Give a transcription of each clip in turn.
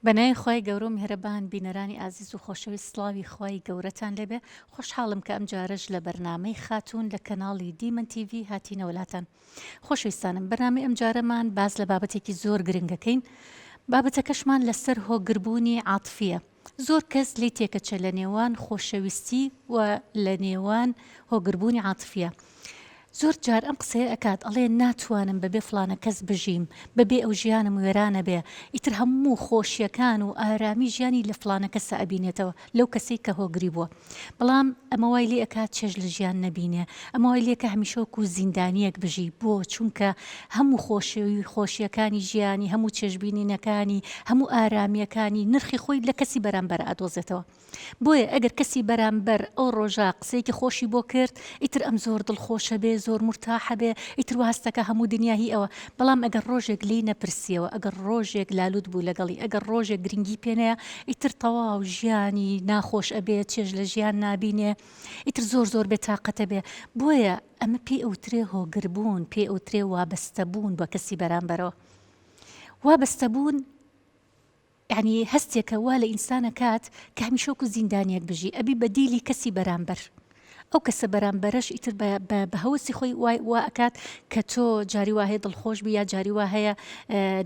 بەناوی خوای گەورەو میهرەبان بینەرانی ئازیز و خۆشەویست سڵاوی خوای گەورەتان لێبێ خۆشحاڵم کە ئەمجارەش لە بەرنامەی خاتوون لە کەناڵی دیمەن تیڤی هاتینەوە لاتان خۆشەویستانم بەرنامەی ئەمجارەمان باس لە بابەتێکی زۆر گرنگەکەین بابەتەکەشمان لەسەر هۆگربوونی عاتفیە زۆر کەس لێی تێکەچێ لە نێوان خۆشەویستی و لە نێوان هۆگربوونی عاتفیە. زۆر جار ئەم قسەیە ئەکات ئەڵێ ناتوانم بەبێ فڵانە کەس بژیم، بەبێ ئەو ژیانم وێرانە بێ، ئیتر هەموو خۆشیەکان و ئارامی ژیانی لە فڵانە کەسا ئەبینێتەوە لەو کەسەی کە هۆگری بووە. بەڵام ئەمە وای لێ ئەکات چێژ لە ژیان نەبینێ، ئەمە وای لێکا هەمیشە وەکو زیندانیەک بژی، بۆ؟ چونکە هەموو خۆشی خۆشیەکانی ژیانی، هەموو چێژبینینەکانی، هەموو ئارامیەکانی نرخی خۆی لە کەسی بەرامبەر ئەدۆزێتەوە. بۆیە ئەگەر کەسی بەرامبەر ئەو ڕۆژە قسەیەکی خۆشی بۆ کرد، ئیتر ئەم زۆر دڵخۆشە بێ، زۆر مورتاحە بێ، ئیتر وا هەستەکا هەموو دنیا هی ئەوە. بەڵام ئەگەر ڕۆژێک لێی نەپرسیەوە، ئەگەر ڕۆژێک لالوت بوو لەگەڵی، ئەگەر ڕۆژێک گرنگی پێ نەیا، ئیتر تەواو ژیانی ناخۆش ئەبێ، چێژ لە ژیان نابینێ، ئیتر زۆر زۆر بێ تاقەتە بێ. بۆیە ئەمە پێی ئەوترێ هۆگربوون، پێی ئەوترێ وابەستەبوون بە کەسی بەرامبەرەوە. وابەستەبوون یانی هەستێکە وا لە ئینسان ئەکات کە هەمیشە وەکو زیندانیەک بژی ئەبی بە دیلی کەسی بەرامبەر ئەو کەسە بەرامبەرەش ئیتر بە بە بە هەوەسی خۆی وای وا ئەکات کە تۆ جاری وا هەیە دڵخۆش بی یا جاری وا هەیە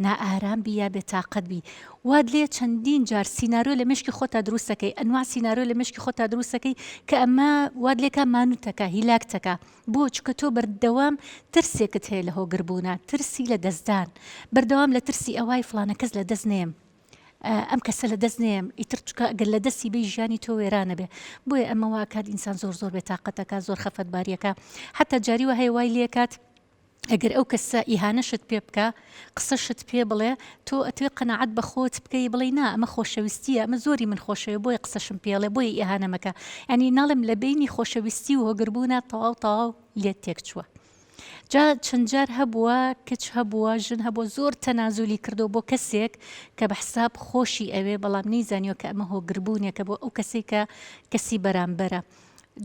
نائارام بی یا بێتاقەت بی وات لێ چەندین جار سیناریۆ لە مێشکی خۆتا دروست ئەکەی ئەنواع سیناریۆ لە مێشکی خۆتا دروست ئەکەی کە ئەمە وات لێکا مانوتەکە هیلاکتەکە بۆ؟ چونکە تۆ بەردەوام ترسێکت هەیە لە هۆگربوونا، ترسی لە دەستدان، بەردەوام لە ترسی ئەوای فڵانە کەس لە دەست نەیەم، ئەم کەسە لە دەست نەیەم، ئیتر چونکە ئەگەر لە دەستی بێی ژیانی تۆ وێرانە بێ. بۆیە ئەمە وا ئەکات ئینسان زۆر زۆر بێتاقەتەکا، زۆر خەفەتباریەکا، حەتا جاری وا هەیە وای لێکات ئەگەر ئەو کەسە ئیهانەشت پێ بکا، قسەشت پێ بڵێ، تۆ ئەتەوێ قەناعەت بە خۆت بکەی بڵێی نا ئەمە خۆشەویستییە، ئەمە زۆری من خۆشەوێ بۆیە قسەشم پێ ئەڵێ، بۆیە ئیهانەم ئەکا. یانی ناڵێم لە بەینی خۆشەویستی و هۆگربوونا تەواو تەواو لێت تێک چووە. جا چەند جار هەبووە کچ هەبووە، ژن هەبووە زۆر تەنازولی کردووە بۆ کەسێک کە بە حساب خۆشی ئەوێ، بەڵام نەیزانیوە کە ئەمە هۆگربوونێکە بۆ ئەو کەسەی کە کەسی بەرامبەرە.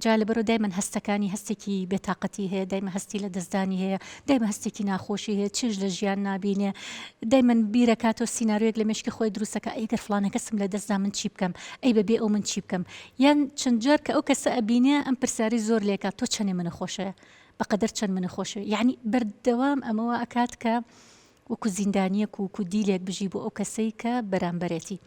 جا لەبەرئەوە دایمەن هەستەکانی هەستێکی بێتاقەتی هەیە، دایمە هەستی لەدەستدانی هەیە، دایمە هەستێکی ناخۆشی هەیە، چێژ لە ژیان نابینێ، دایمەن بیرەکاتەوە سیناریۆیەک لە مێشکی خۆی دروستەکا، ئەی گەر فڵانە کەسم لەدەستدا من چی بکەم، ئەی بەبێ ئەو من چی بکەم، یان چەند جار کە ئەو کەسە ئەبینێ ئەم پرسیارەی زۆر لێکا تۆ چەنێ منت خۆشەوێ، بەقەدەر چەند منت خۆشەوێ، یەعنی بەردەوام ئەمە وا ئەکات کە وەکو زیندانیەک و وەکو دیلێک بژی بۆ ئەو کەسەی کە بەرامبەرێتی.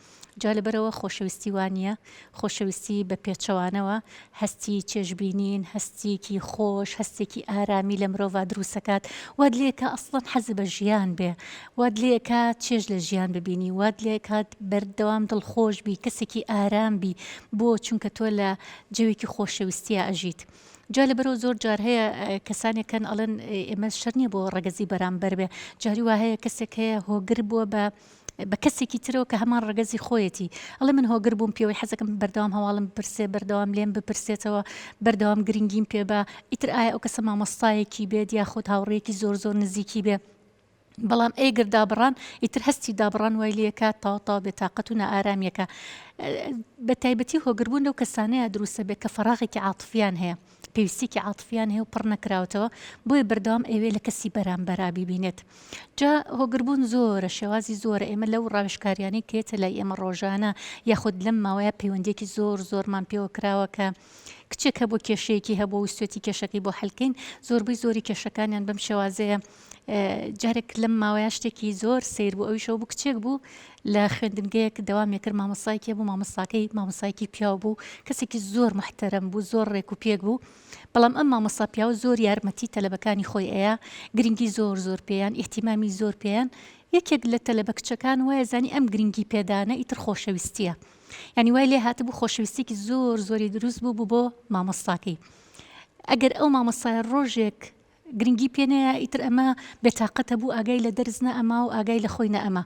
جا لەبەرئەوە خۆشەویستی وا نیە، خۆشەویستی بە پێچەوانەوە هەستی چێژبینین، هەستێکی خۆش، هەستێکی ئارامی لە مرۆڤا دروستەکات، وات لێکا ئەسڵەن حەزت بە ژیان بێ، وات لێکا چێژ لە ژیان ببینی، وات لێکات بەردەوام دڵخۆش بی، کەسێکی ئارام بی، بۆ؟ چونکە تۆ لە جەوێکی خۆشەویستیا ئەژیت. جا لەبەرئەوە زۆر جار هەیە کەسانێک هەن ئەڵێن ئێمە شەر نییە بۆ ڕەگەزی بەرامبەر بێ جاری وا هەیە کەسێک هەیە هۆگر بووە بە بە کەسێکی ترەوە کە هەمان ڕەگەزی خۆیەتی ئەڵێ من هۆگر بووم پێوەی حەزەکەم بەردەوام هەواڵم بپرسێ بەردەوام لێم بپرسێتەوە بەردەوام گرنگیم پێ بە ئیتر ئایا ئەو کەسە مامۆستایەکی بێت یاخود هاوڕێیەکی زۆر زۆر نزیکی بێ بەڵام ئەیگەر دابڕان ئیتر هەستی دابڕان وای لێکات تەواو تەواو بێتاقەت و نائارامیەکە بە تایبەتی هۆگربوون لەو کەسانەیە دروستە بێت کە فەراغێکی عاتفیان هەیە پێویستیکی عاتفیان هەیە و پڕ نەکراوەتەوە بۆیە بەردەوام ئەوێ لە کەسی بەرامبەرا بیبینێت جا هۆگربوون زۆرە شێوازی زۆرە ئێمە لەو ڕاوێژکاریانەی کێتە لای ئێمە ڕۆژانە یاخود لەم ماوەیە پەیوەندیەکی زۆر زۆرمان پێوە کراوە کە کچێک هەبوو کێشەیەکی هەبوو ویستێتی کێشەکەی بۆ حلکەین زۆربەی زۆری کێشەکانیان بەم شێوازەیە جارێک لەم ماوەیە شتێکی زۆر سەیر بوو ئەویش ئەو بوو کچێک بوو لە خوێندنگەیەک دەوام ئەکرد مامۆستایەکی بوو مامۆستاکەی مامۆستایەکی پیاو بوو کەسێکی زۆر محتەرەم بوو زۆر ڕێک و پێک بوو بەڵام ئەم مامۆستا پیاوە زۆر یارمەتی تەلەبەکانی خۆی ئەیا گرنگی زۆر زۆر پێیان ئیهتیمامی زۆر پێیان یەکێک لە تەلەبە کچەکان وایە زانی ئەم گرنگی پێدانە ئیتر خۆشەویستیە یانی وای لێ هاتبوو خۆشەویستێکی زۆر زۆری دروست بوو بوو بۆ مامۆستاکەی ئەگەر ئەو مامۆستایە ڕۆژێک گرنگی پێ نەیا ئیتر ئەمە بێتاقەتە بوو ئاگای لە دەرس نە ئەما و ئاگای لە خۆی نە ئەما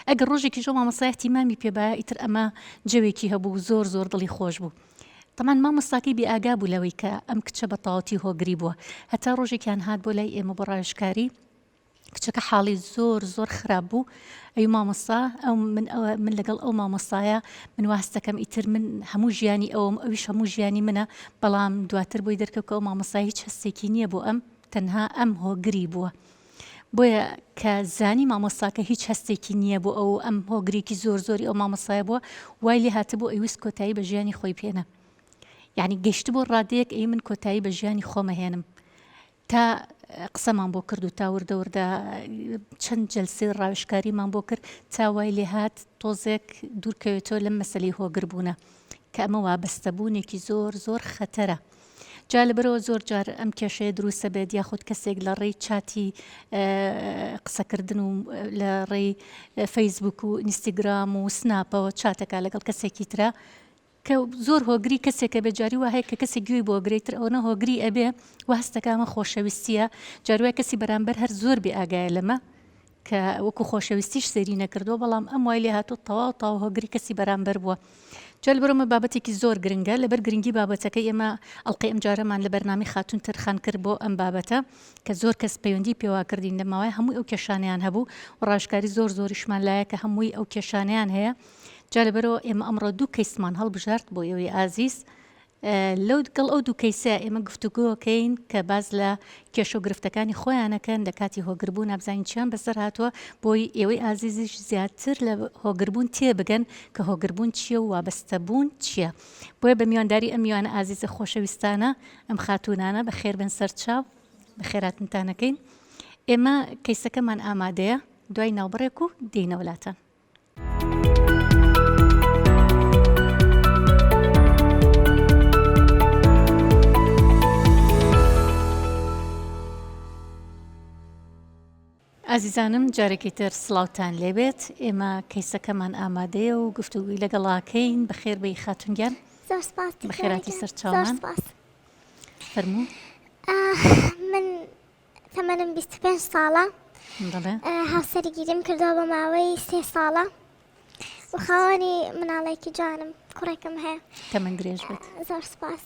ئەگەر ڕۆژێکیش ئەو مامۆستایە ئیهتیمامی پێ بایە ئیتر ئەمە جەوێکی هەبوو زۆر زۆر دڵی خۆش بوو تەمان مامۆستاکەی بێ ئاگا بوو لەوەی کە ئەم کچە بە تەواوەتی هۆگری بووە هەتا ڕۆژێکیان هات بۆ لای ئێمە بۆ ڕاوێژکاری کچەکە حاڵی زۆر زۆر خراپ بوو ئەی مامۆستا ئەو من ئەوە من لەگەڵ ئەو مامۆستایە من واستەکەم ئیتر من هەموو ژیانی ئەوم ئەویش هەموو ژیانی منە بەڵام دواتر بۆی دەرکەوت کە ئەو مامۆستا هیچ هەستێکی نییە بۆ ئەم تەنها ئەم هۆگری بووە. بۆیە کە زانی مامۆستاکە هیچ هەستێکی نییە بۆ ئەو و ئەم هۆگرێکی زۆر زۆری ئەو مامۆستایە بووە وای لێ هاتبوو ئەیوست کۆتایی بە ژیانی خۆی بهێنە یعنی گەیشتبوو ڕادەیەک ئەی من کۆتایی بە ژیانی خۆمەهێنم تا قسەمان بۆ کرد و تا وردە وردە چەند جەلسەی ڕاوێژکاریمان بۆ کرد تا وای لێهات تۆزێک دوورکەوێتەوە لەم مەسەلەی هۆگربوونە کە ئەمە وابەستەبوونێکی زۆر زۆر خەتەرە. جا لەبەرەوە زۆر جار ئەم کێشەیە دروستە بێت یاخود کەسێک لە ڕێی چاتی قسەکردن و لە ڕێی فەیسبوک و ئینستاگرام و سناپەوە چاتەکە لەگەڵ کەسێکی ترە کە زۆر هۆگری کەسێکە بێ جاری وا هەیە کە کەسێک گوێی بۆ ئەگرێ تر ئەوەنە هۆگری ئەبێ وا هەست دەکا ئەمە خۆشەویستییە جاری وایە کەسی بەرامبەر هەر زۆر بێ ئاگایە لەمە کە وەکو خۆشەویستیش سەیری نەکردووە بەڵام ئەم وای لێ هاتووە تەواو تەواو هۆگری کەسی بەرامبەر بووە جا لەبەر ئەمە بابەتێکی زۆر گرنگە لەبەر گرنگی بابەتەکەی ئێمە ئەڵقەی ئەم جارەمان لە بەرنامەی خاتوون تەرخان کرد بۆ ئەم بابەتە کە زۆر کەس پەیوەندی پێوە کردین لە ماوەی هەمووی ئەو کێشانەیان هەبوو و ڕاوێژکاری زۆر زۆریشمان لایە کە هەمووی ئەو کێشانەیان هەیە جا لەبەرئەوە ئێمە ئەمڕۆ دوو کەیسمان هەڵبژارد بۆ ئێوەی ئازیز لەو گەڵ ئەو دوو کەیسە ئێمە گفتوگۆکەین کە باس لە کێشە و گرفتەکانی خۆیانەکەن لە کاتی هۆگربوون بزانین چیان بەسەر هاتووە بۆی ئێوەی ئازیزیش زیاتر لە هۆگربوون تێبگەن کە هۆگربوون چییە و وابەستەبوون چییە بۆیە بە میوانداری ئەم میوانە ئازیزە خۆشەویستانە ئەم خاتوونانە بەخێربێن سەرچاو بەخێراتنتانەکەین ئێمە کەیسەکەمان ئامادەیە دوای ناوبڕێک و دێینەوە لاتان. ئازیزانم جارێکی تر سڵاوتان لێبێت ئێمە کەیسەکەمان ئامادەیە و گفتوگوی لەگەڵاکەین بەخێر بێی خاتونگیان زۆر سپاس بەخێراتی سەر چاومان فەرموو من تەمەنم 25 ساڵە هاوسەرگیریم کردووە بە ماوەی سێ ساڵە و خاوەنی مناڵێکی جوانم کوڕێکم هەیە تەمەن درێژ بێت زۆر سپاس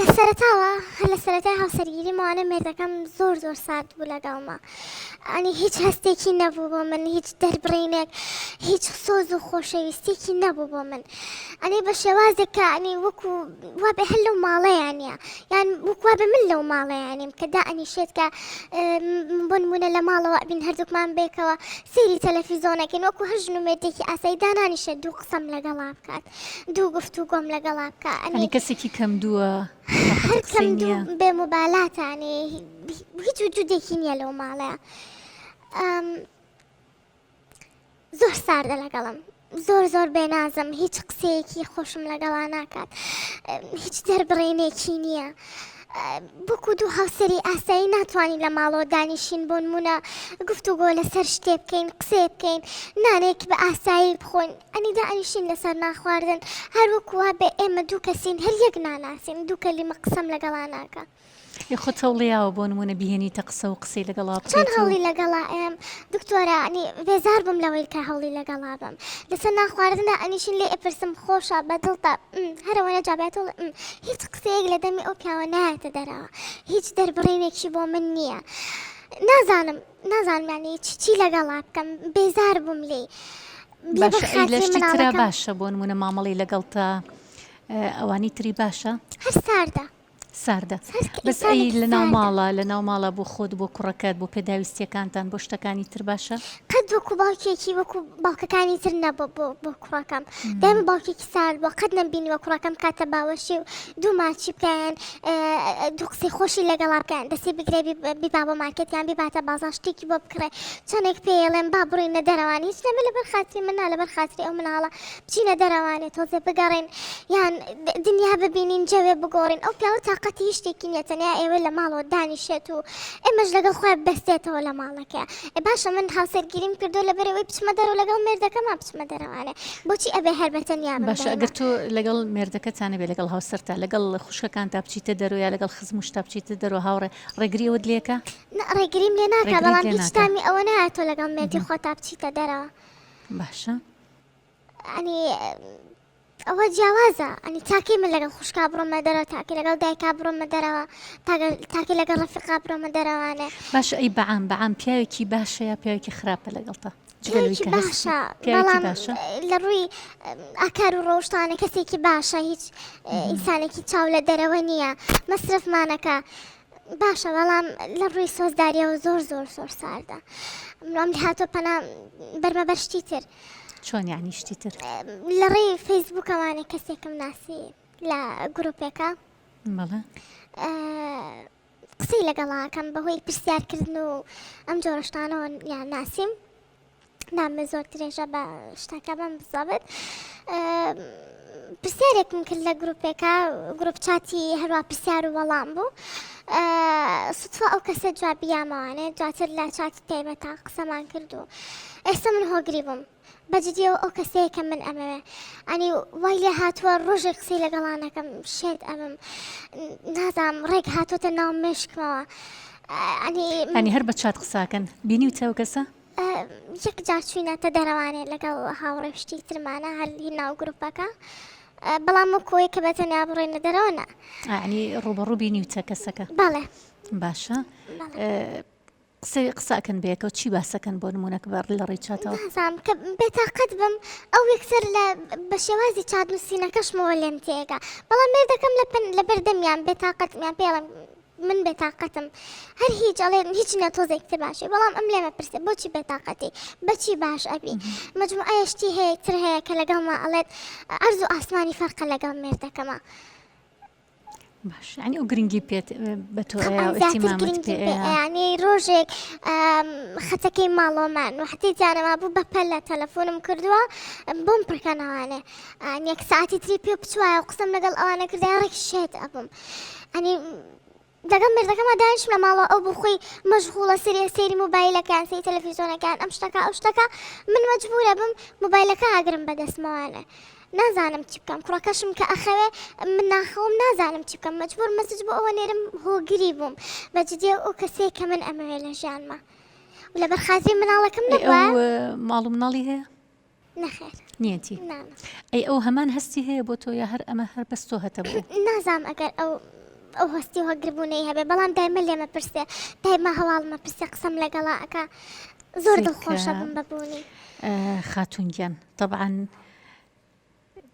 لە سەرەتاوە هەر لە سەرەتای هاوسەرگیریمەوانە مێردەکەم زۆر زۆر سارد بوو لەگەڵما ئەنی هیچ هەستێکی نەبوو بۆ من هیچ دەربڕینێک هیچ سۆز و خۆشەویستێکی نەبوو بۆ من ئەنی بە شێوازێک کە ئەنی وەکو وابێ هەر لەو ماڵەیانە یان وەکو وابێ من لەو ماڵەیانیم کە دا ئەنیشێت کە بۆ نمونە لە ماڵەوە ئەبین هەردووکمان بێکەوە سەیری تەلەفیزۆنەکەین وەکو هەر ژن و مێردێکی ئاسایی دانانیشێت دوو قسەم لەگەڵا بکات دوو گفتوگۆم لەگەڵا بکا ئەنی کەسێکی کەم دووە هەر کەم دوو بێ موبالاتانی هیچ وجودێکی نییە لەو ماڵەیە زۆر ساردە لەگەڵم زۆر زۆر بێنازم هیچ قسەیەکی خۆشم لەگەڵا ناکات هیچ دەربڕینێکی نییە وەکو دوو هاوسەری ئاسایی ناتوانین لە ماڵەوە دانیشین بۆ نمونە گفتوگۆ لەسەر شتێ بکەین قسەیە بکەین نانێک بە ئاسایی بخۆین ئەنی دانیشین لەسەر ناخواردن هەر وەکو وا بێ ئێمە دوو کەسین هەر یەک ناناسین دوو کەلیمە قسەم لەگەڵا ناکا. ئێ خۆت هەوڵیاوە بۆ نمونە بیهێنیتە قسە و قسەی لەگەڵا بکەیت چۆن هەوڵی لەگەڵا ئەیەم دکتۆرە ئەنی بێزار بووم لەوەی کە هەوڵی لەگەڵا بەم لەسەر نان خواردندا ئەنیشین لێ ئەپرسم خۆشە بە دڵتە هەر ئەوەنە جوابیاتەوە ئەڵێ هیچ قسەیەک لە دەمی ئەو پیاوە نایەتە دەرەوە هیچ دەربڕینێکی بۆ من نییە نازانم نازانم یانی چی لەگەڵا بکەم بێزار بووم لێی لەبەر باشە ئەی لە خاتری شتی ترا مناڵەکەم باشە بۆ نمونە مامەڵەی لەگەڵتا ئەوانی تری باشە هەر ساردە ساردە بەس ئەی لەناو ماڵە لەناو ماڵە بۆ خۆت بۆ کوڕەکەت بۆ پێداویستیەکانتان بۆ شتەکانی تر باشە؟ قەت وەکو باوکێکی وەکو باوکەکانی تر نەبوو بۆ بۆ کوڕەکەم دایمە باوکێکی سارد بووە قەت نەمبینیوە کوڕەکەم کاتە باوەشی و دوو ماچی بکەن دوو قسەی خۆشی لەگەڵا بکەن دەستی بگرێ بیبا بۆ مارکێت یان بیباتە بازاڕ شتێکی بۆ بکڕێ چەندێک پێیەڵێم با بڕۆینە دەرەوان هیچ نەبێ لەبەر خاتری من نا لەبەر خاتری ئەو مناڵە بچینە دەرەوانێ تۆزێ بگەڕێین یان دنیا ببینین جەوێ بگۆڕین ئەو پیاوە تاقەتی هیچ شتێکی نییە تەنیا ئێوە لە ماڵەوە دانیشێت و ئێمەش لەگەڵ خۆی بەستێتەوە لە ماڵەکە ئێ باشە من هاوسەرگیریم کردو لەبەر ئەوەی بچمە دەرەوە لەگەڵ مێردەکەما بچمە دەرەوانێ بۆچی ئەبێ هەر بە تەنیا بم باشە ئەگەر تۆ لەگەڵ مێردەکەتا نەبێ لەگەڵ هاوسەرتا لەگەڵ خوشکەکانتا بچیتە دەرەوە یا لەگەڵ خزم و شتا بچیتە دەرەوە هاوڕێ ڕێگری ئەوەت لێکا؟ نا ڕێگریم لێ ناکا بەڵام هیچ تامی ئەوە نایە تۆ لەگەڵ مێردی خۆتا بچیتە دەرەوە باشە ئەنی ئەوە جیاوازە ئەنی تاکەی من لەگەڵ خوشکا بڕۆمە دەرەوە تاکە لەگەڵ دایکا بڕۆمە دەرەوە تاکە لەگەڵ ڕەفیقا بڕۆمە دەرەوانێ باشە ئەی بەعام بەعام پیاوێکی باشە یا پیاوێکی خراپە لەگەڵتا پیاوێکی باشە بەڵام لە ڕووی ئاکار و ڕەوشتانە کەسێکی باشە هیچ ئینسانێکی چاو لە دەرەوە نییە مەسرفمانەکە. باشە بەڵام لە ڕووی سۆزداریەوە زۆر زۆر زۆر ساردە مرۆم هاتۆ پەنا بەرمە بەر شتی تر. چۆن یعنی شتی تر؟ لە ڕێی فەیسبووکەوانێ کەسێکم ناسی لە گروپێکە. بەڵێ. قسەی لەگەڵا ئەکەم بەهۆی پرسیارکردن و ئەم جۆرە شتانەوە یان ناسیم. نامە زۆر درێژە بە شتەکە بم بزەبت پرسیارێکم کرد لە گروپێکە گروپ چاتی هەروە پرسیار و وەڵام بوو سوتفە ئەو کەسە جوابی یامەوانێ دواتر لە چاتی تایبەتە قسەمان کرد و ئێستا من هۆگری بووم بەجدیەوە ئەو کەسەیە کە من ئەمەوێ ئەنی وای لێ هاتووە ڕۆژێک قسەی لەگەڵا نەکەم شێت ئەبم نازانم ڕێک هاتۆتە ناو مێشکمەوە ئەنی ئەنی هەر بە چات قساکەن بینیوتە ئەو کەسە؟ یەک جار چوینەتە دەرەوانێ لەگەڵ هاوڕێ و شتی ترمانە هەر هی ناو گروپەکە بەڵام وەکۆی کە بە تەنیا بڕۆینە دەرەوە نا یعنی ڕووبەڕوو بینیوتە کەسەکە؟ بەڵێ باشە قسەی قسەکەن بەیەکەوە چی باسەکەن بۆ نمونە کە بە لە ڕێی چاتەوە؟ نازانم کە بێتاقەت بم ئەو یەکسەر لە بە شێوازی چات نووسینەکەشمەوە لێم تێگا بەڵام مێردەکەم لە پن لەبەر دەمیان بێتاقەتم یان پێڵم من بێتاقەتم هەر هیچ ئەڵێ هیچ نیە تۆزێک تر باشی بەڵام ئەم لێمە پرسێ بۆچی بێتاقەتی بەچی باش ئەبی مجموعەیە شتی هەیە تر هەیە کە لەگەڵما ئەڵێت ئەرز و ئاسمانی فەرقە لەگەڵ مێردەکەما. باش یعنی ئەو گرنگی پێت بە تۆ ئەیا و ئیهتیمامت پێ ئەیا. یعنی ڕۆژێک خەتەکەی ماڵۆمان وەحتی جانەما بوو بە پەلە تەلەفۆنم کردووە بۆم پڕکەنەوانێ یەک ساعتی تری پێ بچوایە و قسەم لەگەڵ ئەوانە کردای ڕێک شێت ئەبووم ئەنی لەگەڵ مێردەکەما دانیشم لە ماڵەوە ئەو بۆ خۆی مەشغوڵە سەری سەیری مۆبایلەکان سەیری تەلەفیزۆنەکان ئەم شتەکە ئەو شتەکە من مەجبورە بم مۆبایلەکە ئاگرم بەدەستمەوانێ نازانم چی بکەم کوڕەکەشم کە ئەخەوێ من ناخەوم نازانم چی بکەم مەجبور مەسج بۆ ئەوە نێرم هۆگری بووم بە جدی ئەو کەسەیە کە من ئەمەوێ لە ژیانما و لەبەر خاتری مناڵەکەم ئەی نەبووە ئەو ماڵ و مناڵی هەیە؟ نەخێر نیەتی نا نا. ئەی ئەو هەمان هەستی هەیە بۆ تۆ یا هەر ئەمە هەر بەس تۆ هەتە بوو؟ نازانم ئەگەر ئەو ئەو هەستی و هەگربوونەی هەبێ بەڵام دایمە لێمە پرسێ دایمە هەواڵمە پرسێ قسەم لەگەڵا ئەکا زۆر سەیرکە دڵخۆشە بم بە بوونی. خاتوون گیان تەبعەن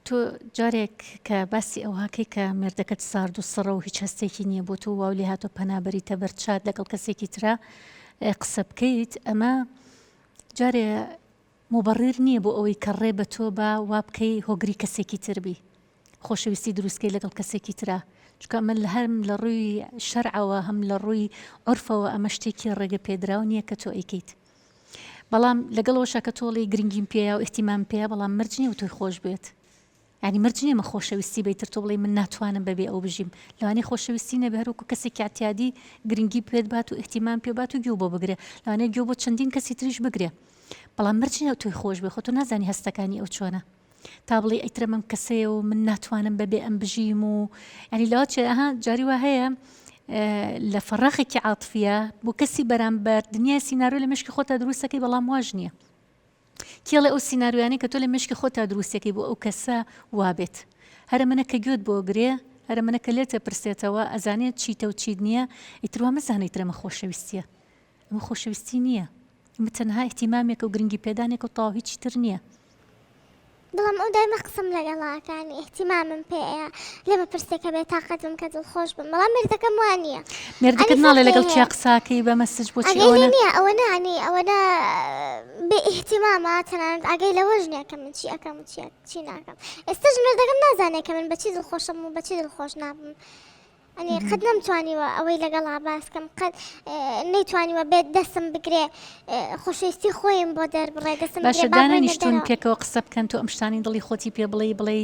تۆ جارێک کە باسی ئەوهاکەی کە مێردەکەت سارد و سڕە و هیچ هەستێکی نییە بۆ تۆ واو لێ هاتۆ پەنابەریتە بەر چات لەگەڵ کەسێکی ترا قسە بکەیت ئەمە جارێ موبەڕیر نییە بۆ ئەوەی کە ڕێ بە تۆ با وا بکەی هۆگری کەسێکی تر بی خۆشەویستی دروستکەی لەگەڵ کەسێکی ترا چونکە ئەمە لە هەم لە ڕووی شەرعەوە هەم لە ڕووی عورفەوە ئەمە شتێکی ڕێگە پێدراو نییە کە تۆ ئەیکەیت بەڵام لەگەڵ ئەوەشا کە تۆ ئەڵێی گرنگیم پێیە و ئیهتیمام پێیە بەڵام مەرج نییە تۆی خۆش بوێت یانی مەرج نییە مە خۆشەویستی بێ تر تۆ بڵێی من ناتوانم بەبێ ئەو بژیم لەوانەیە خۆشەویستی نەبێ هەر وەکو کەسێکی ئیعتیادی گرنگی پێت بات و ئیهتیمام پێ بات و گوێ بۆ بگرێ لەوانەیە گوێ بۆ چەندین کەسی تریش بگرێ بەڵام مەرج نییە تۆی خۆش بێ خۆ تۆ نازانی هەستەکانی ئەو چۆنە تا بڵێی ئەیترم ئەم کەسەیە و من ناتوانم بەبێ ئەم بژیم و ینی لەوە چێ ئەها جاری وا هەیە لە فەراخێکی عاتفیە بۆ کەسی بەرامبەر دنیای سیناریۆ لە مشکی خۆتا دروستەکەی بەڵام واش نییە کێڵێ ئەو سیناریۆیانەی کە تۆ لە مشکی خۆتا دروستەکەی بۆ ئەو کەسە وابێت هەرە منە کە گوێت بۆ گرێ هەرە منە کە لێتە پرسێتەوە ئەزانێت چیتە و چیت نییە ئیتر وا مەزانە ئیتر ئەمە خۆشەویستیە ئەمە خۆشەویستی نییە ئەمە تەنها ئیهتیمامێکە و گرنگی پێدانێکە و تەواو هیچی تر نییە. بەڵام ئەو دایمە قسەم لەگەڵا ئەکا یانی ئیهتیمامم پێ ئەیا لێمە پرسێ کە بێتاقەت بم کە دڵخۆش بم بەڵام مێردەکەم وا نییە مێردەکەت ناڵێ لەگەڵ کیا قساکەی بە مەسج بۆچی ئاگای لێ ئەوەنە نییە ئەوەنە یانی ئەوەنە بێ ئیهتیمامە تەنانەت ئاگای لەوەش نییە کە من چی ئەکەم و چی چی ناکەم ئێستاش مێردەکەم نازانێ کە من بە چی دڵخۆشم و بە چی دڵخۆش نابم ئەنی قەت نەمتوانیوە ئەوەی لەگەڵا باس کەم قەت نەیتوانیوە بێت دەستم بگرێ خۆشەویستی خۆیم بۆ دەربڕێ دەستم باشە دانەنیشتون پێکەوە قسە بکەن تۆ ئەم شتانی دڵی خۆتی پێ بڵێ بڵێ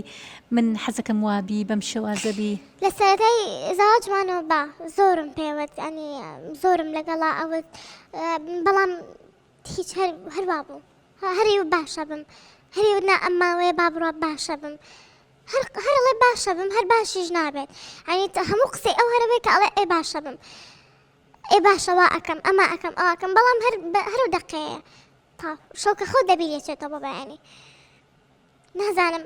من حەزەکەم وابی بەم شێوازە بی لە سەرەتای زەواجمانەوە با زۆرم پێوت ئەنی زۆرم لەگەڵا ئەوت بەڵام هیچ هەر هەروا بوو هەری باشە بم هەری نا ئەم ماوەیە با بڕوا باشە بم هەر هەر ئەڵێ باشە بم هەر باشیش نابێت یانی هەموو قسەی ئەو هەرەوەی کە ئەڵێ ئێ باشە بم ئێ باشە وا ئەکەم ئەمە ئەکەم ئەو ئەکەم بەڵام هەر هەر ئەو دەقەیە تا شەو کە خۆ دەبی لێچێتەوە بۆ بەیانی نازانم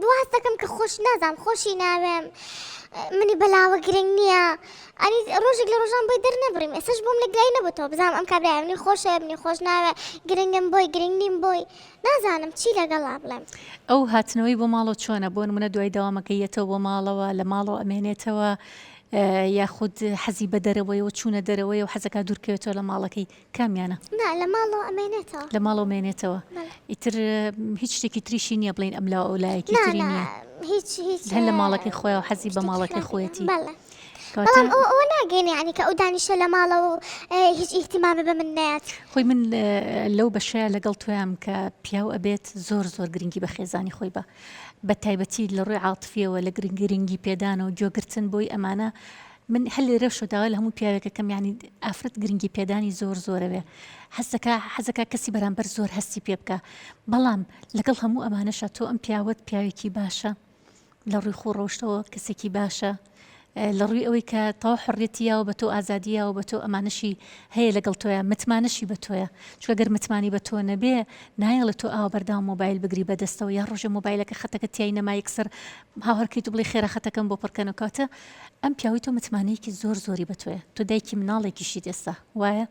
واز دەکەم کە خۆش نازانم خۆشی ناوێم منی بەلاوە گرنگ نییە ئەنی ڕۆژێک لە ڕۆژان بۆی دەرنەبڕیم ئێستاش بۆم لە گلای نەبووتەوە بزانم ئەم کابرایە منی خۆشە منی خۆش ناوێ گرنگم بۆی گرنگ نیم بۆی نازانم چی لەگەڵا بڵێم. ئەو هاتنەوەی بۆ ماڵەوە چۆنە؟ بۆ نمونە دوای دەوامەکەی یەتەوە بۆ ماڵەوە، لە ماڵەوە ئەمێنێتەوە؟ یاخود حەزی بە دەرەوەیە و چوونە دەرەوەیە و حەزەکا دوورکەوێتەوە لە ماڵەکەی کامیانە؟ نا لە ماڵەوە ئەمێنێتەوە. لە ماڵەوە مێنێتەوە ئیتر هیچ شتێکی تریشی نییە بڵێین ئەم لاو ئەو لایەکی تری نییە؟ هیچ هیچ هەر لە ماڵەکەی خۆیان و حەزی بە ماڵەکەی خۆیەتی. بەڵێ بەڵام ئەو ئەوە ناگەینێ یانی کە ئەو دانیشە لە ماڵەوە و هیچ ئیهتیمامی بە من نەیات. خۆی من لەو بەشەیا لەگەڵ تۆیام کە پیاو ئەبێت زۆر زۆر گرنگی بە خێزانی خۆی بە بە تایبەتی لە ڕووی عاتفیەوە لە گرنگی پێدانەوە گوێگرتن بۆی ئەمانە من هەر لێرەشەوە داوا لە هەموو پیاوێک ئەکەم یانی ئافرەت گرنگی پێدانی زۆر زۆرەوێ حەزەکا حەزەکا کەسی بەرامبەر زۆر هەستی پێ بکە بەڵام لەگەڵ هەموو ئەمانەشە تۆ ئەم پیاوەت پیاوێکی باشە لە ڕووی خۆ ڕەوشتەوە کەسێکی باشە لە ڕووی ئەوەی کە تەواو حڕیەتی یاوە بە تۆ ئازادی یاوە بە تۆ ئەمانەشی هەیە لەگەڵ تۆیا متمانەشی بە تۆیە چونکە گەر متمانی بە تۆ نەبێ نایەڵێ تۆ ئاوا بەردەوام مۆبایل بگری بەدەستەوە یا ڕۆژێ مۆبایلەکە خەتەکە تیای نەما یەکسەر هاوار کەیت و بڵێ خێرا خەتەکەم بۆ پڕکەنەوە کەواتە ئەم پیاوەی تۆ متمانەیەکی زۆر زۆری بە تۆیە تۆ دایکی مناڵێکیشیت ئێستا وایە